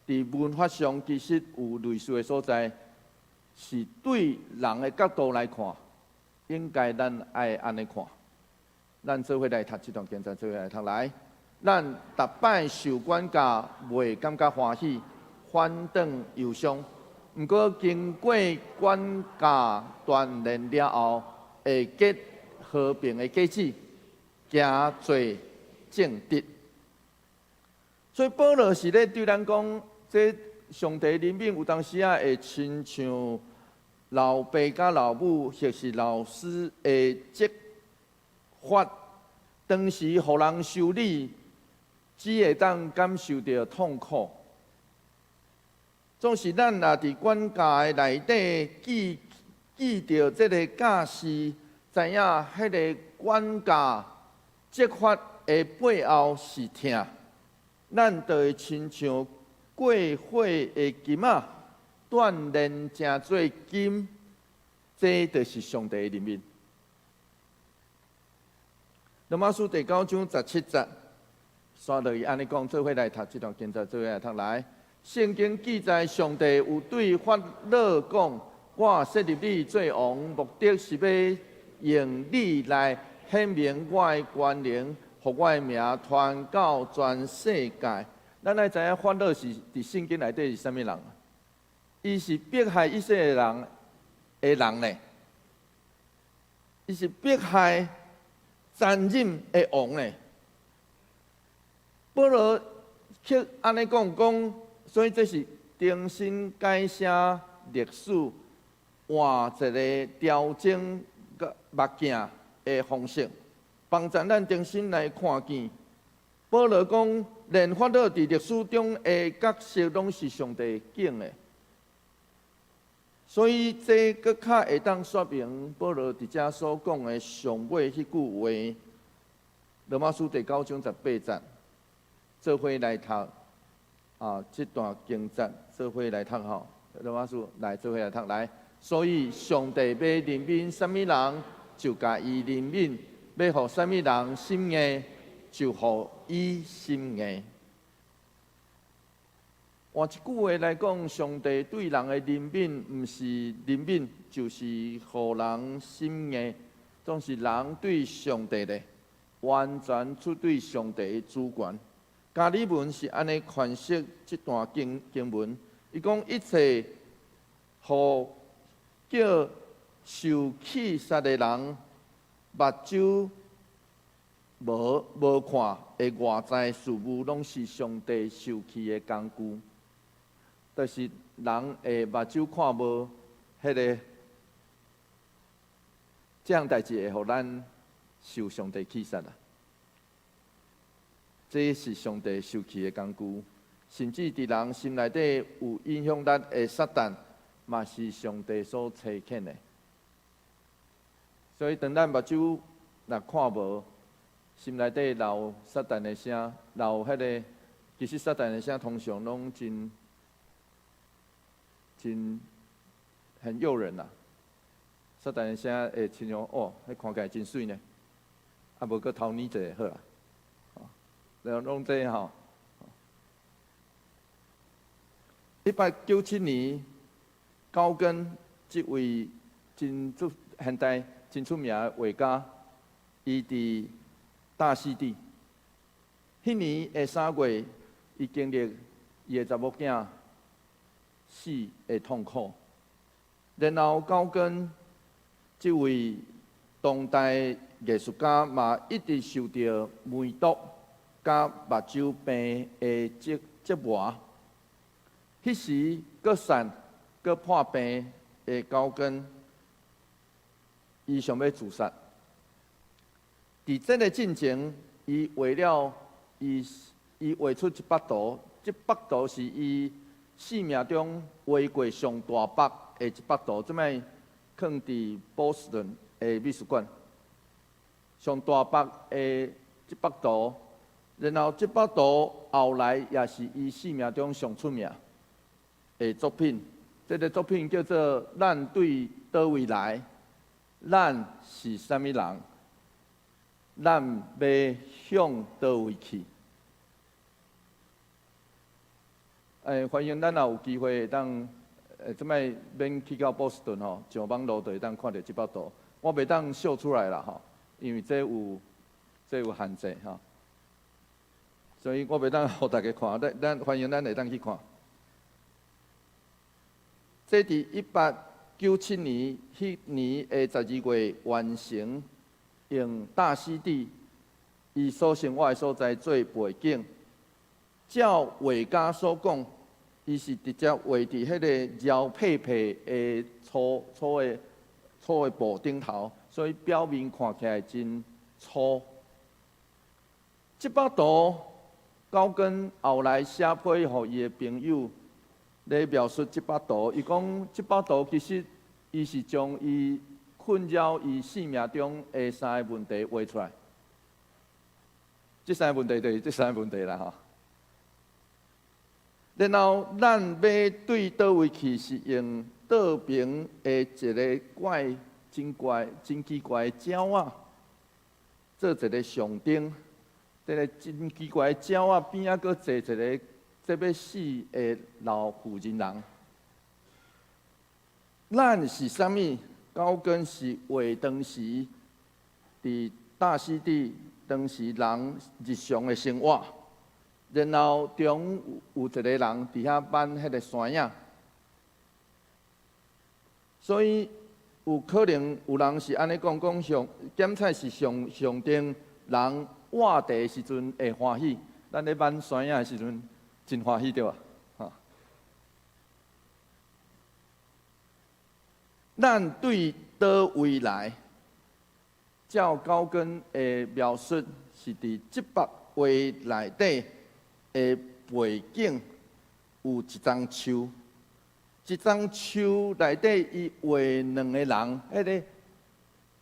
佇文法上其實有類似的所在，是對人的角度來看，應該咱愛按呢看。咱做伙來讀這段經節，做伙來讀來。咱逐擺受管教，袂感覺歡喜，反轉憂傷。毋過經過管教鍛鍊了後，會結和平的果子，行做正直。所以保羅是咧對咱講，這上帝憐憫有當時仔會親像老爸佮老母，或是老師的責罰，當時予人修理，只會當感受著痛苦。總是咱若佇管教的內底記著這个教示，知影彼个管教責罰的背後是疼，咱就會親像過火的金仔，鍛鍊成做金，這就是上帝的憐憫。羅馬書第九章十七節，煞落去按呢講，做伙來讀這段經節，做伙來讀來。聖經記載，上帝有對法老講：我設立你做王，目的是欲用你來顯明我的權能，予我的名傳到全世界。咱愛知影法老是佇聖經內底是啥物人？伊是迫害以色列人的人呢？伊是迫害殘忍的王呢？保羅卻按呢講講，所以這是重新改寫歷史，換一个調整個目鏡的方式，幫助咱重新來看見。保羅講，連法老佇歷史中的角色，攏是上帝揀的。所以這閣較會當說明保羅佇遮所講的上尾彼句話，羅馬書第九章十八節，做伙來讀啊，這段經節做伙來讀吼，羅馬書來做伙來讀來。所以上帝欲憐憫啥物人，就共伊憐憫；欲予啥物人心硬，就予伊心硬。換一句話來講，上帝對人的憐憫，毋是憐憫，就是予人心硬。總是人對上帝的完全出對上帝的主權。加爾文是按呢詮釋這段經文，伊講一切予叫受棄殺的人，目睭無看的外在事物，攏是上帝受氣的工具。就是人的目睭看無，彼个這項代誌會予咱受上帝棄殺啊！這是上帝受氣的工具。甚至佇人心內底有影響力的撒旦，嘛是上帝所差遣的。所以，當咱目睭若看無，心內底鬧撒旦的聲，鬧彼個，其實撒旦的聲通常攏真真很誘人啦。撒旦的聲會親像哦，彼看起來真媠呢，啊無閣偷捏一下好啦，然後攏這吼。1897年，高更這位真出現代真出名的畫家，伊佇大溪地。彼年的3月，伊經歷伊的查某囝死的痛苦。然後高更這位當代藝術家嘛，一直受著梅毒佮目睭病的折磨。彼時，閣散閣破病的高更，伊想欲自殺。佇這个進前，伊畫出一幅圖，這幅圖是伊生命中畫過上大幅的一幅圖，這擺囥佇波士頓的美術館。上大幅的這幅圖，然後這幅圖後來也是伊生命中上出名的作品。這个作品叫做《咱對佗位來》，咱是啥物人？咱欲向佗位去？歡迎咱若有機會會當，這擺免去到波士頓吼，上網路就會當看著這幅圖。我袂當秀出來啦吼，因為這有限制吼，所以我袂當予大家看。咱歡迎咱會當去看。這佇1897年彼年的12月完成，用大溪地伊所生活的所在做背景。照畫家所講，伊是直接畫佇彼个橇皮皮的粗粗的粗的布頂頭，所以表面看起來真粗。這幅圖高更後來寫批予伊的朋友咧描述這幅圖，伊講這幅圖其實伊是將伊困擾伊生命中的三个問題畫出來。這三个問題就是這三个問題啦吼。然後咱欲對佗位去，是用倒爿的一个怪、真怪、真奇怪的鳥仔，做一个象徵。這个真奇怪的鳥仔邊仔閣坐一个這欲死的老婦人人。咱是啥物？高更是畫當時佇大溪地當時人日常的生活。然後中有一個人佇遐挽彼个山影，所以有可能有人是按呢講，講上鹹菜是上象徵人挖地的時陣會歡喜，咱咧挽山影的時陣真歡喜對吧？哈，咱對佗位來？照高更的描述，是佇這幅畫內底的背景有一叢樹，這叢樹內底伊畫兩个人，彼个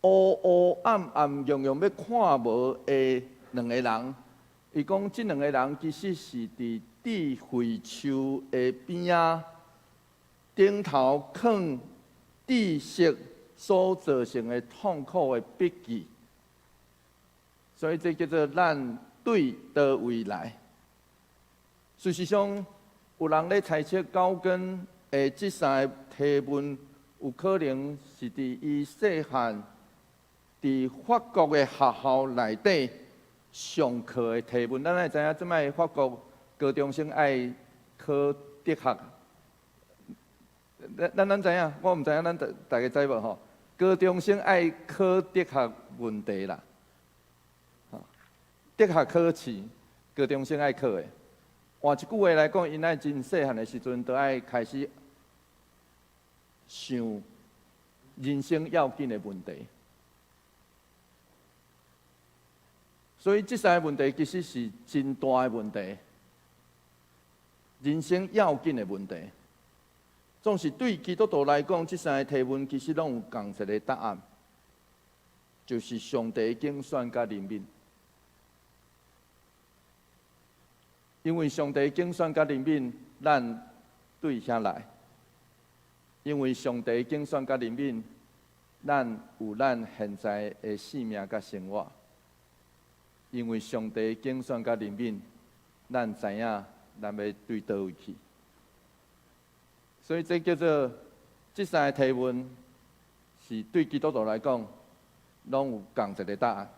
烏烏暗暗、樣樣欲看無的兩個人。伊講這兩個人其實是佇智慧樹的邊仔頂頭囥知識所造成的痛苦的筆記，所以這叫做咱對佗位來。事實上，有人咧猜測高更的這三個提問，有可能是佇伊細漢佇法國的學校內底上課的提問。咱會知影，這擺法國高中生愛考哲學。咱知影，我毋知影，咱大家知無吼？高中生愛考哲學問題啦，哲學考試，高中生愛考的。換一句話來講，𪜶愛真細漢的時陣，就愛開始想人生要緊的問題。所以這三个問題其實是真大的問題。人生要緊的問題。總是對基督徒來講，這三个提問其實攏有仝一个答案，就是上帝揀選佮憐憫。因為上帝揀選佮憐憫，咱對遐來；因為上帝揀選佮憐憫，咱有咱現在的性命佮生活。因為上帝揀選佮憐憫，咱知影咱欲對佗位去。所以這叫做這三个提問，是對基督徒來講，攏有仝一个答案。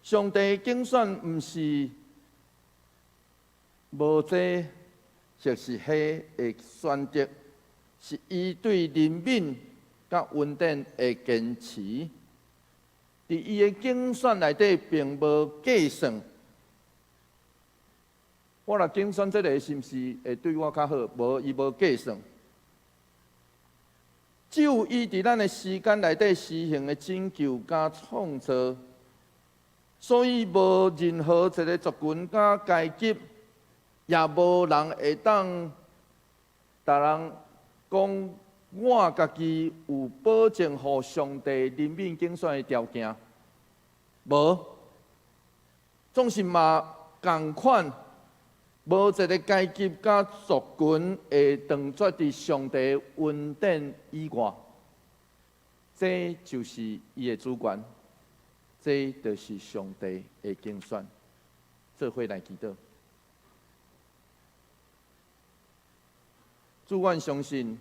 上帝揀選毋是無這或是彼的選擇，是伊對憐憫佮恩典的堅持。佇伊的揀選內底，並無計算。我若揀選這个，是毋是會對我較好？無，伊無計算。只有伊佇咱的時間內底施行的拯救佮創造，所以無任何一个族群佮階級，也無人會當逐人講我家己有保證予上帝憐憫揀選的條件，無，總是嘛仝款，無一个階級佮族群會斷絕佇上帝恩典以外，這就是伊的主權，這就是上帝的揀選。做伙來祈禱。主，阮相信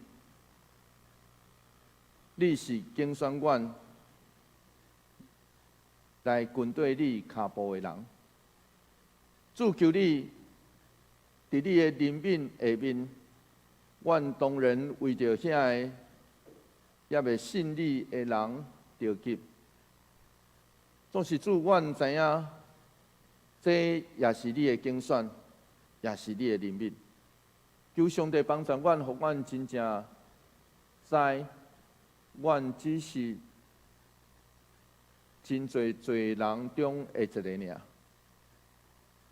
你是揀選阮來跟綴你跤步的人。主，求你佇你的憐憫下面，阮當然為著遐个猶未信你的人著急。總是主，阮知影，這也是你的揀選，也是你的憐憫。求上帝幫助阮，予阮真正知，阮只是真濟罪人中的一个爾。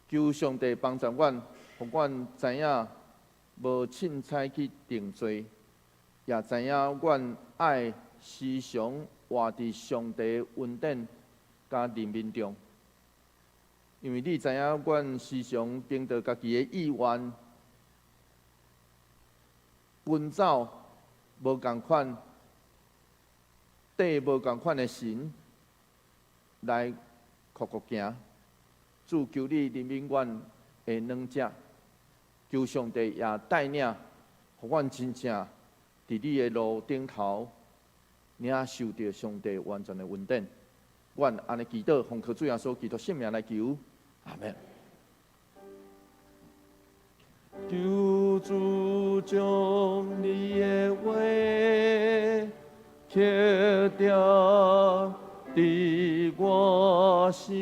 求上帝幫助阮，予阮知影無凊彩去定罪，也知影阮愛時常活佇上帝恩典佮憐憫中。因為你知影，阮時常憑著家己的意願奔走無仝款，綴無仝款的神來苦苦行。主，求你憐憫阮的軟弱，求上帝也帶領，予阮真正佇你的路頂頭領受著上帝完全的恩典。阮按呢祈禱，奉靠主耶穌基督聖名來求，阿們。求主將你的話刻釘佇我心。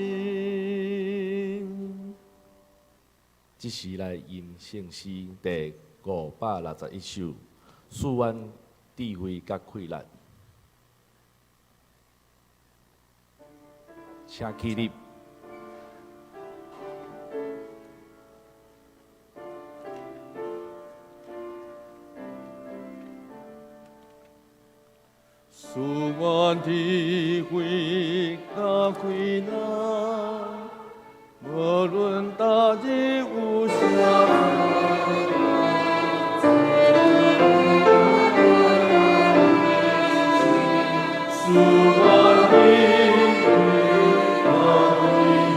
這時來吟聖詩第561首，賜阮智慧佮氣力，請起立。賜阮智慧佮氣力，無論大日有啥。賜阮智慧佮氣力，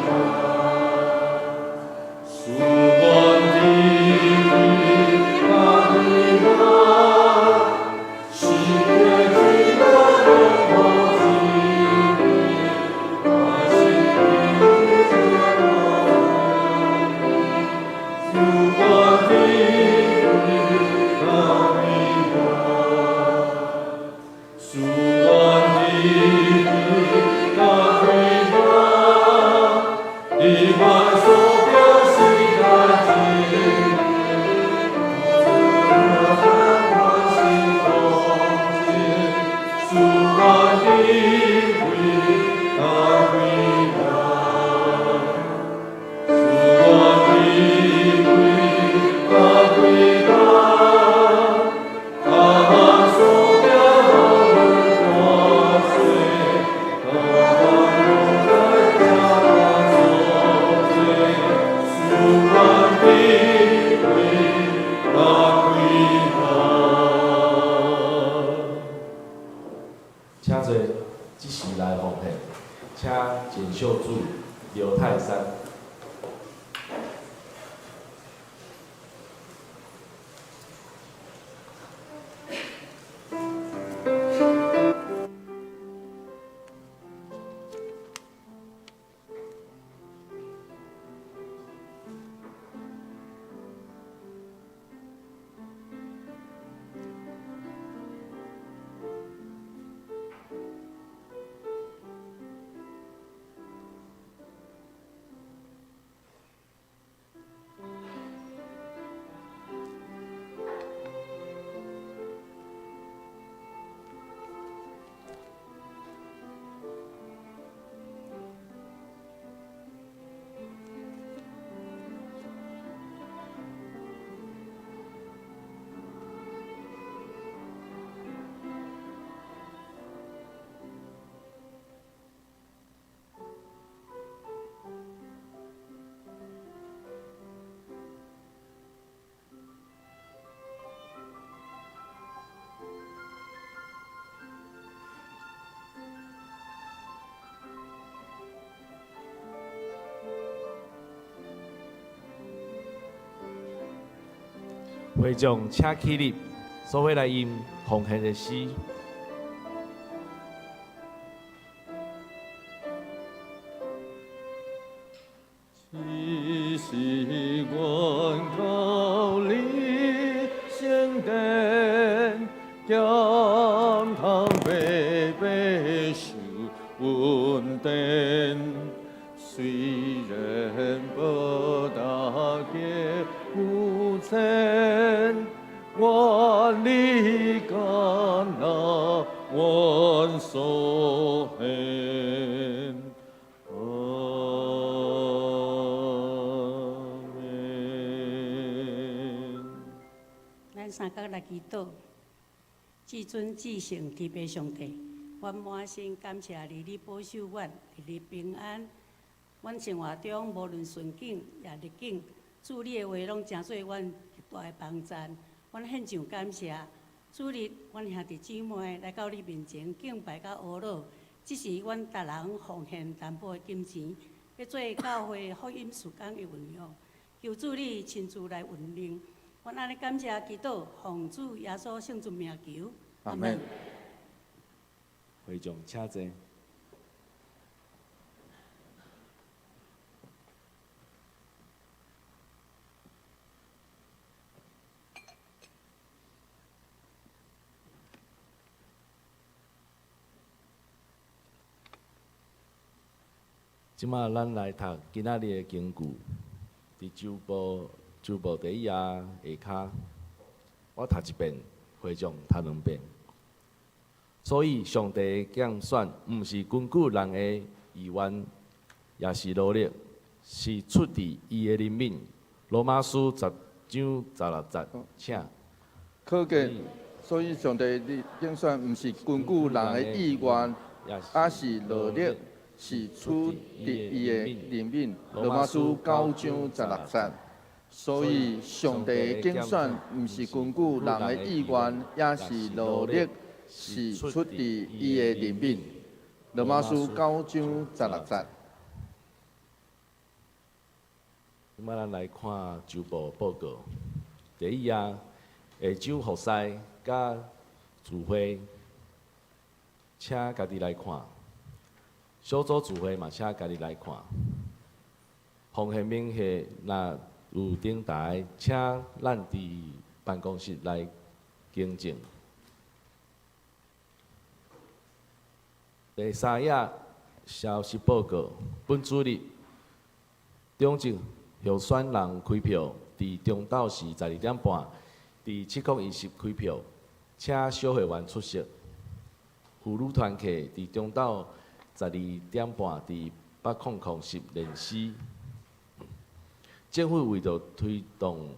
賜阮智慧佮氣力，是別基督的好機會，是賜阮智慧佮氣力，賜阮智慧佮氣力，佇凡所表示代誌，賜阮智慧佮氣力，賜阮智慧會眾請起立，做伙來吟奉獻的詩。只是阮到你聖殿，減通白白受恩典，雖然無大家有錢，願你敢納阮所獻。阿們。咱三角來祈禱，至尊至聖天父上帝，阮滿心感謝你，你保守阮，日日平安。阮生活中無論順境也逆境，主你的話攏成做阮極大的幫贊。阮獻上感謝，主日阮兄弟姊妹來到你面前敬拜佮阿禱，這是阮逐人奉獻淡薄的金錢，欲做教會福音事工的運用。求主你親自來運用。阮按呢感謝祈禱，奉主耶穌聖尊名求。阿們。會眾請坐。這馬咱來讀今仔日的經句，佇周報周報第一頁下跤，我讀一遍，會眾讀兩遍。所以上帝的揀選，毋是根據人的意願，也是努力，是出自伊的憐憫。羅馬書10章16節，請。可見，所以上帝的揀選，毋是根據人的意願，也是努力，是出自伊的憐憫。羅馬書9章16節。所以上帝的揀選，毋是根據人的意願，也是努力，是出自伊的憐憫。羅馬書9章16節。這擺咱來看周報報告。第一頁，下晝服侍佮聚會，請家己來看。小組聚會嘛，請家己來看。奉獻明細若有等待，請咱佇辦公室來更正。第三頁消息報告，本主日中正候選人開票，佇中晝時12點半，佇701室開票，請小會員出席。婦女團契佇中晝12點半，佇800室練詩。政府為著推動，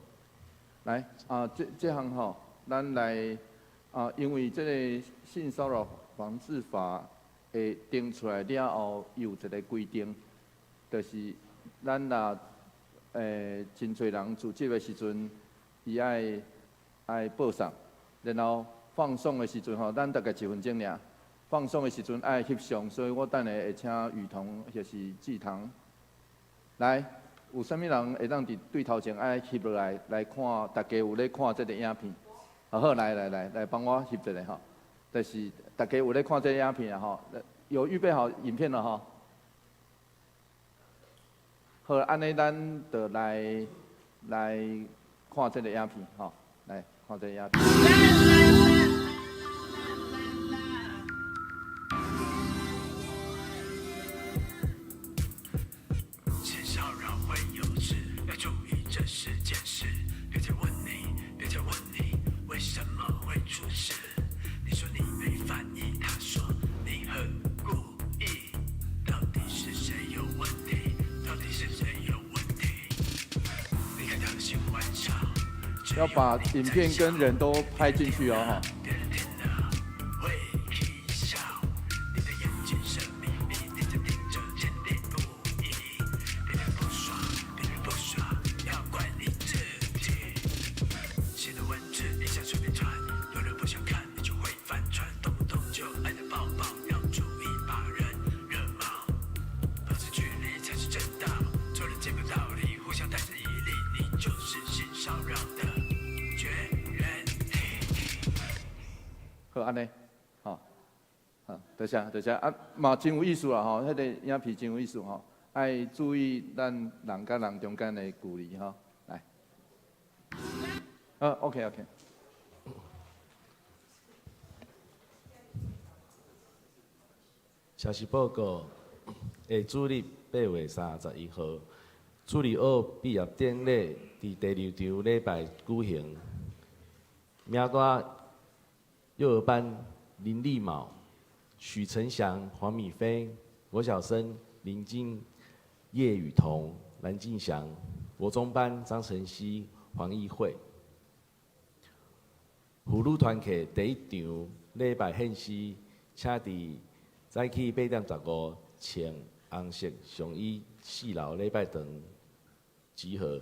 來啊，這這項吼，咱來啊，因為這个性騷擾防治法會定出來了後，有一个規定，就是咱若真濟人組織的時陣，伊愛愛報送，然後放送的時陣吼，咱大概一分鐘爾，放送的時陣愛翕相，所以我等下會請雨桐或是志棠來。有啥物人會當佇對頭前愛翕落來來看？大家有咧看這个影片？好好，來來來來幫我翕一下吼。就是大家有咧看這个影片啊吼，有預備好影片了吼。好，按呢咱就來來看這个影片吼，來看這个影片。性騷擾會有事，要注意這是件事。別再問你，別再問你，為什麼會出事？你說你沒反應，他說你很故意。到底是誰有問題？到底是誰有問題？你看他的新玩笑，要把影片跟人都拍進去哦，哈。別人聽了會起笑。你的眼睛神秘秘，你在聽着堅定不移。別人不爽，別人不爽，要怪你自己。寫的文字你想隨便傳，有人不想看你就會翻船，動不動就愛的抱抱，要注意把人惹毛。保持距離才是正道，做人基本道理，互相帶着毅力，你就是性騷擾的絕好，按呢，吼，好，多謝多謝啊，嘛真有意思啦吼，彼個影片真有意思吼，愛注意咱人佮人中間的距離吼，來，好，OK OK。消息報告，下主日8月31號，主日學畢業典禮佇第二場禮拜舉行。明大幼兒班林立茂、許成祥、黃米飛、國小生林金、葉雨桐、藍進祥，國中班張晨曦、黃義慧。婦女團契第一場禮拜獻詩，請佇早起8點15，穿紅色上衣四樓禮拜堂集合。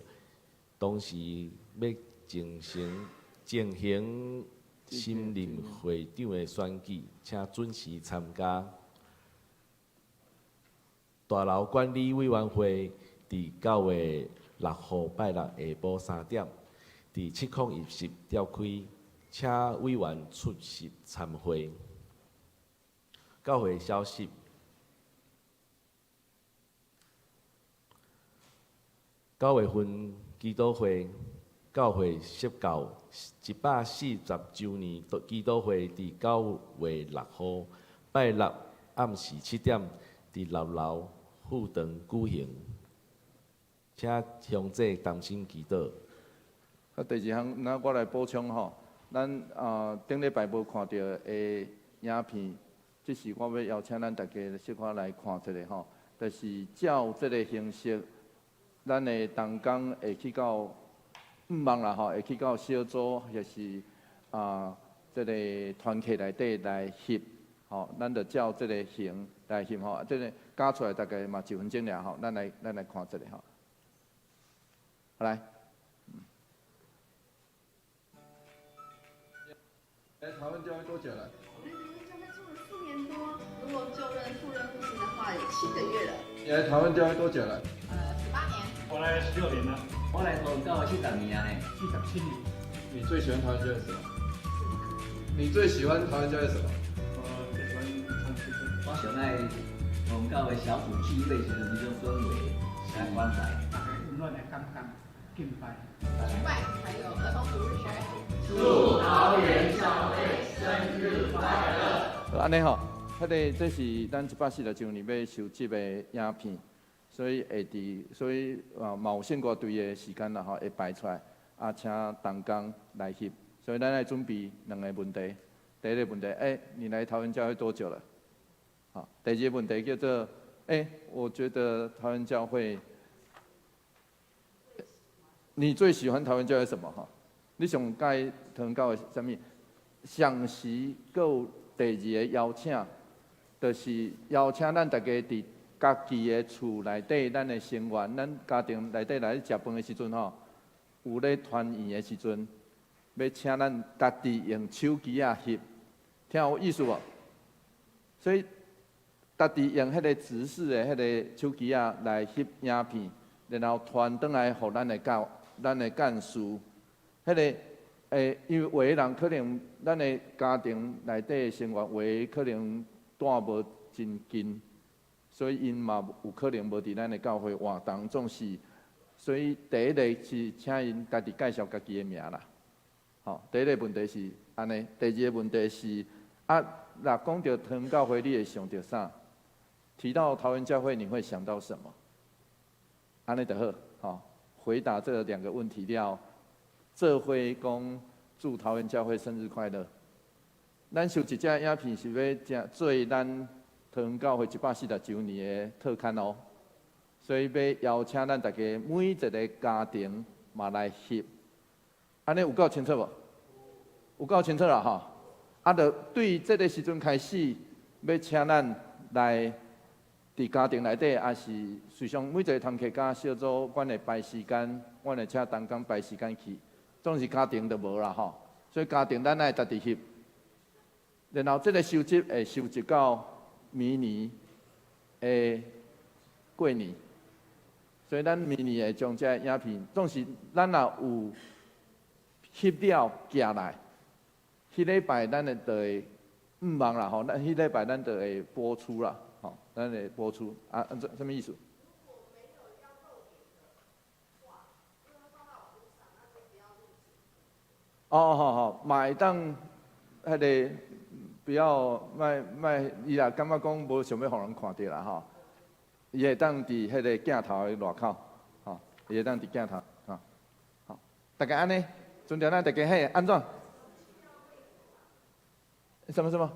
當時欲進行進行新任會長的選舉，請準時參加。大樓管理委員會佇9月6號拜六下晡3點，佇701室召開，請委員出席參會。教會消息，9月份祈禱會，教會釋教140週年祈禱會，佇9月6號拜六暗時7點，佇六樓副堂舉行，請鄉姐同心祈禱。啊，第二項，那我來補充吼，咱啊頂禮拜無看著的影片。這是我欲邀請咱大家小可來看一下吼，就是照這个形式，咱的同工會去到，毋望啦吼，會去到小組或是啊這个團契內底來翕，吼，咱就照這个形來翕吼，這个加出來大概嘛一分鐘爾吼，咱來看一下吼，好來。來台灣教會多久了？ 4年多，如果就任副任牧師的話，有7個月了。你來台灣教會多久了？18年。我來16年了。我來桃園教會40年啊呢。47年。你最喜歡台灣教會什麼？你最喜歡台灣教會什麼？我最喜歡唱詩歌。我上愛桃園教會小組聚會時陣彼種氛圍，來關懷。大家溫暖的感覺，敬拜。崇拜，還有兒童主日學。祝桃園教會生日快樂。好，按呢吼。彼个這是咱140週年欲收集的影片，所以會佇，所以啊，嘛有聖歌隊的時間啦吼，會排出來，啊，請同工來翕，所以咱愛準備兩個問題。第一个問題，欸，你來桃園教會多久了？好，第二个問題叫做，欸，我覺得桃園教會，你最喜歡桃園教會什麼？哈，你上喜歡桃園教會啥物？上時閣有第二个邀請。就是邀請咱大家佇家己的厝內底，咱的成員，咱家庭內底來食飯的時陣吼，有咧團圓的時陣，欲請咱家己用手機仔翕，聽有意思無？所以家己用彼個直式的彼個手機仔來翕影片，然後傳轉來予咱的教、咱的幹事，彼个因為有的人可能咱的家庭內底的成員，有的可能住無真近，所以𪜶嘛有可能無佇咱的教會活動，總是，所以第一個是請𪜶家己介紹家己的名啦。吼，第一个問題是按呢，第二个問題是啊，若講著桃園教會，你會想著啥？提到桃園教會，你會想到什麼？按呢就好，吼，回答這兩個問題了，做伙講祝桃園教會生日快樂。咱收集這影片是欲正做咱桃園教會140週年的特刊哦，所以欲邀請咱大家每一个家庭嘛來翕，按呢有夠清楚無？有夠清楚啦吼！啊，就對這个時陣開始，欲請咱來佇家庭內底，抑是隨常每一个團契佮小組，阮會排時間，阮會請同工排時間去，總是家庭就無啦吼，所以家庭咱愛家己翕。然後這个收集會收集到明年的過年，所以咱明年會將這个影片，總是咱若有翕了寄來，彼禮拜咱會就會毋忙啦吼，咱彼禮拜咱就會播出啦，吼，咱會播出啊，這啥物意思？哦，好好，嘛會當彼个不要莫莫，伊若感覺講無想欲予人看著啦吼，伊會當佇彼个鏡頭的外口，吼，伊會當佇鏡頭，吼，好，大概按呢，陣咱大家嘿，按怎？什麼什麼？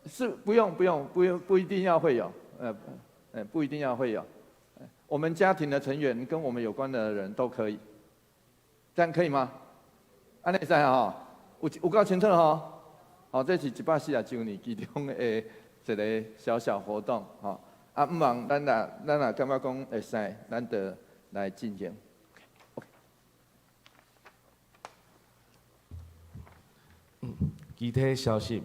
是不用不用不用不一定要會有，不一定要會有，我們家庭的成員跟我們有關的人都可以。這樣可以嗎？按呢會使吼，有夠清楚吼。好，這是140週年其中的一個小小活動吼。啊，毋茫咱若感覺講會使，咱就來進行。OK。其他消息，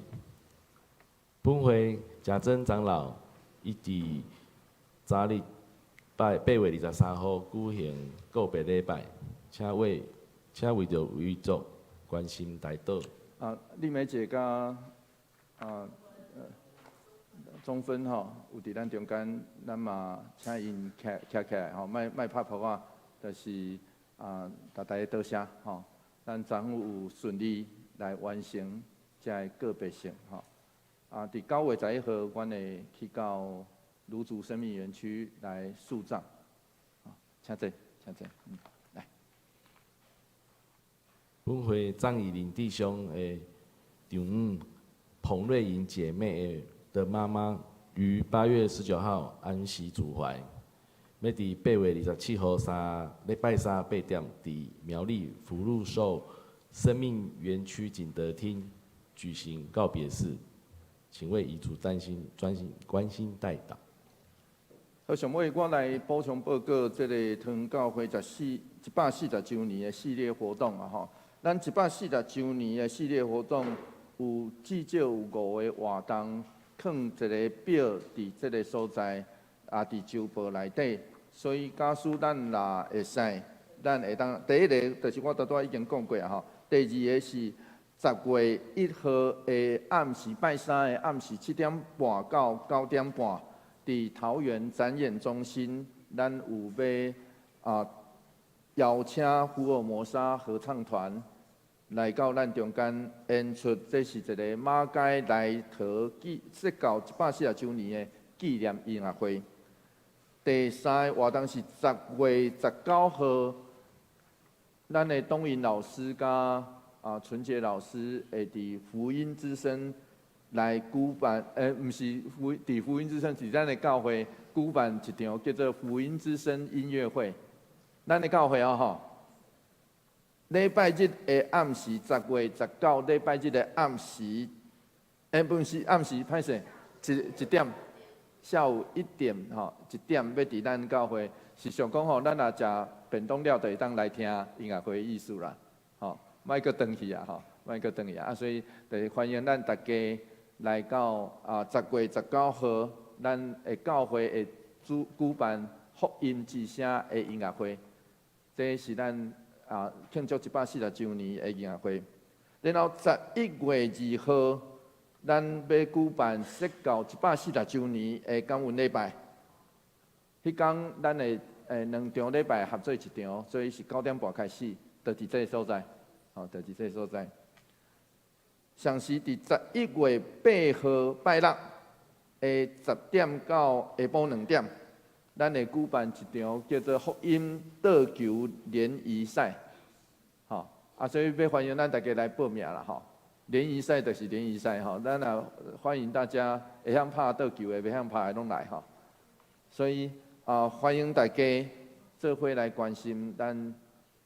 本會賈珍長老伊佇昨日8月23號舉行告別禮拜。請為著遺族關心代禱。啊，麗梅姐佮啊中芬吼，有佇咱中間，咱嘛請𪜶徛起來吼，莫莫拍噗仔，就是啊，逐家多謝吼，咱昨昏有順利來完成這個告別式吼。啊，佇9月11號，阮會去到蘆竹生命園區來樹葬。請坐，請坐。本會張以林弟兄的丈母彭瑞瑩姐妹的媽媽於8月19號安息主懷，欲佇8月27號三禮拜三8點，佇苗栗福祿壽生命園區景德廳舉行告別式，請為遺族擔心專心關心代禱。好，上尾我來補充報告，這个桃園教會140週年的系列活動啊，吼。咱140週年的系列活動有至少有5個活動，囥一个表佇這个所在，也佇周報內底。所以假使咱若會使，咱會當第一个就是我拄拄已經講過啊吼。第二个是10月1號的暗時拜三的暗時7點半到9點半，佇桃園展演中心，咱有欲啊邀請福爾摩沙合唱團來到咱中間演出，這是一个馬偕來桃紀設教140週年的紀念音樂會。第三个活動是10月19號，咱的東穎老師佮啊純潔老師會佇福音之聲來舉辦，毋是佇福音之聲，是咱的教會舉辦一場叫做福音之聲音樂會。咱的教會哦吼，禮拜日的暗時10月19，禮拜日的暗時，不是暗時，歹勢，一點，下午1點吼，1點欲佇咱教會，是想講吼，咱若食便當了，就會當來聽音樂會的意思啦，吼，莫閣轉去啊，吼，莫閣轉去啊，所以就是歡迎咱大家來到啊10月19號，咱的教會會主舉辦福音之聲的音樂會，這是咱啊慶祝140週年的音樂會。然後11月2號，咱欲舉辦設教140週年的感恩禮拜。彼工咱會兩場禮拜合做一場，所以是9點半開始，就佇這个所在，吼，就佇這个所在。上時佇11月8號拜六的10點到下晡2點，咱會舉辦一場叫做福音桌球聯誼賽，吼，啊，所以欲歡迎咱大家來報名啦，吼。聯誼賽就是聯誼賽，吼，咱也歡迎大家會曉拍桌球的，袂曉拍的攏來，吼。所以啊，歡迎大家做伙來關心咱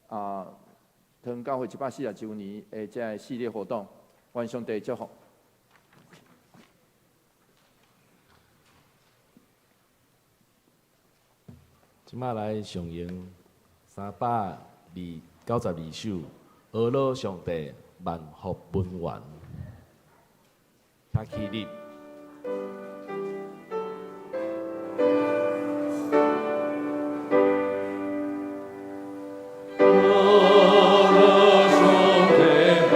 啊，桃園教會140週年的這个系列活動，願上帝祝福。這擺來上演392首《呵咾上帝萬福本源》，請起立。呵咾上帝萬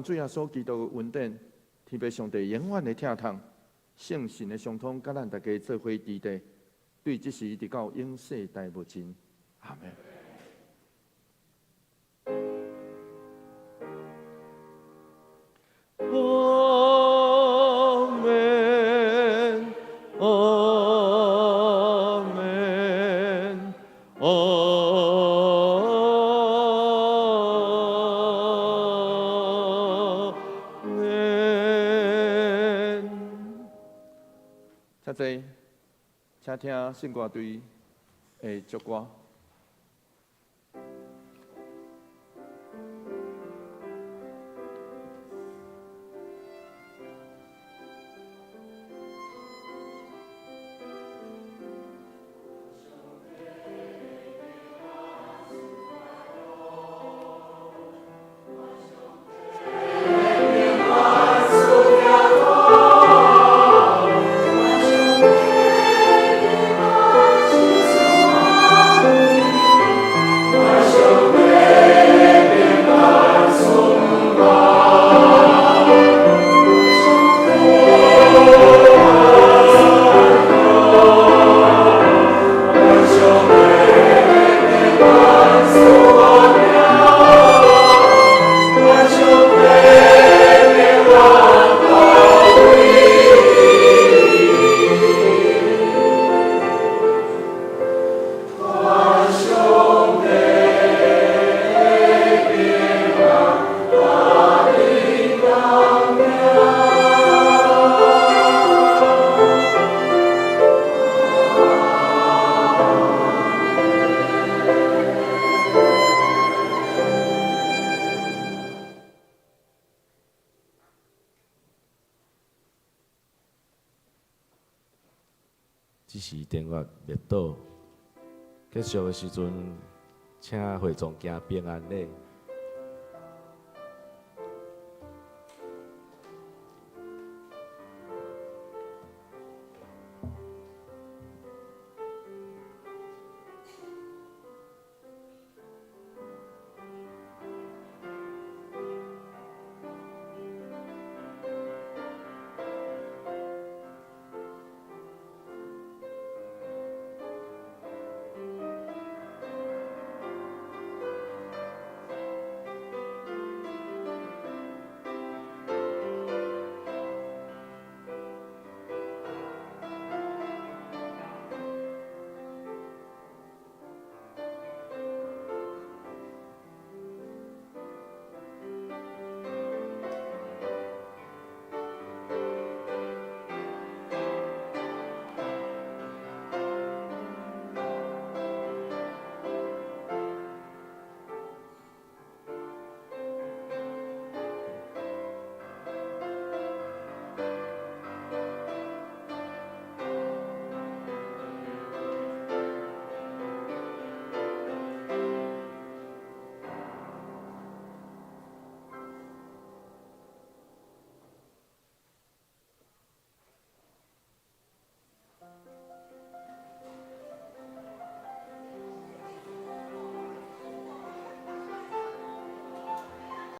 主耶穌基督的恩典，天父上帝永遠的疼痛，聖神的相通，佮咱大家做伙佇咧，對這時直到永世代無盡。阿門。阿門，阿門，阿門。請坐，請聽聖歌隊的祝歌。這時電話滅倒，結束的時陣，請會眾行平安禮。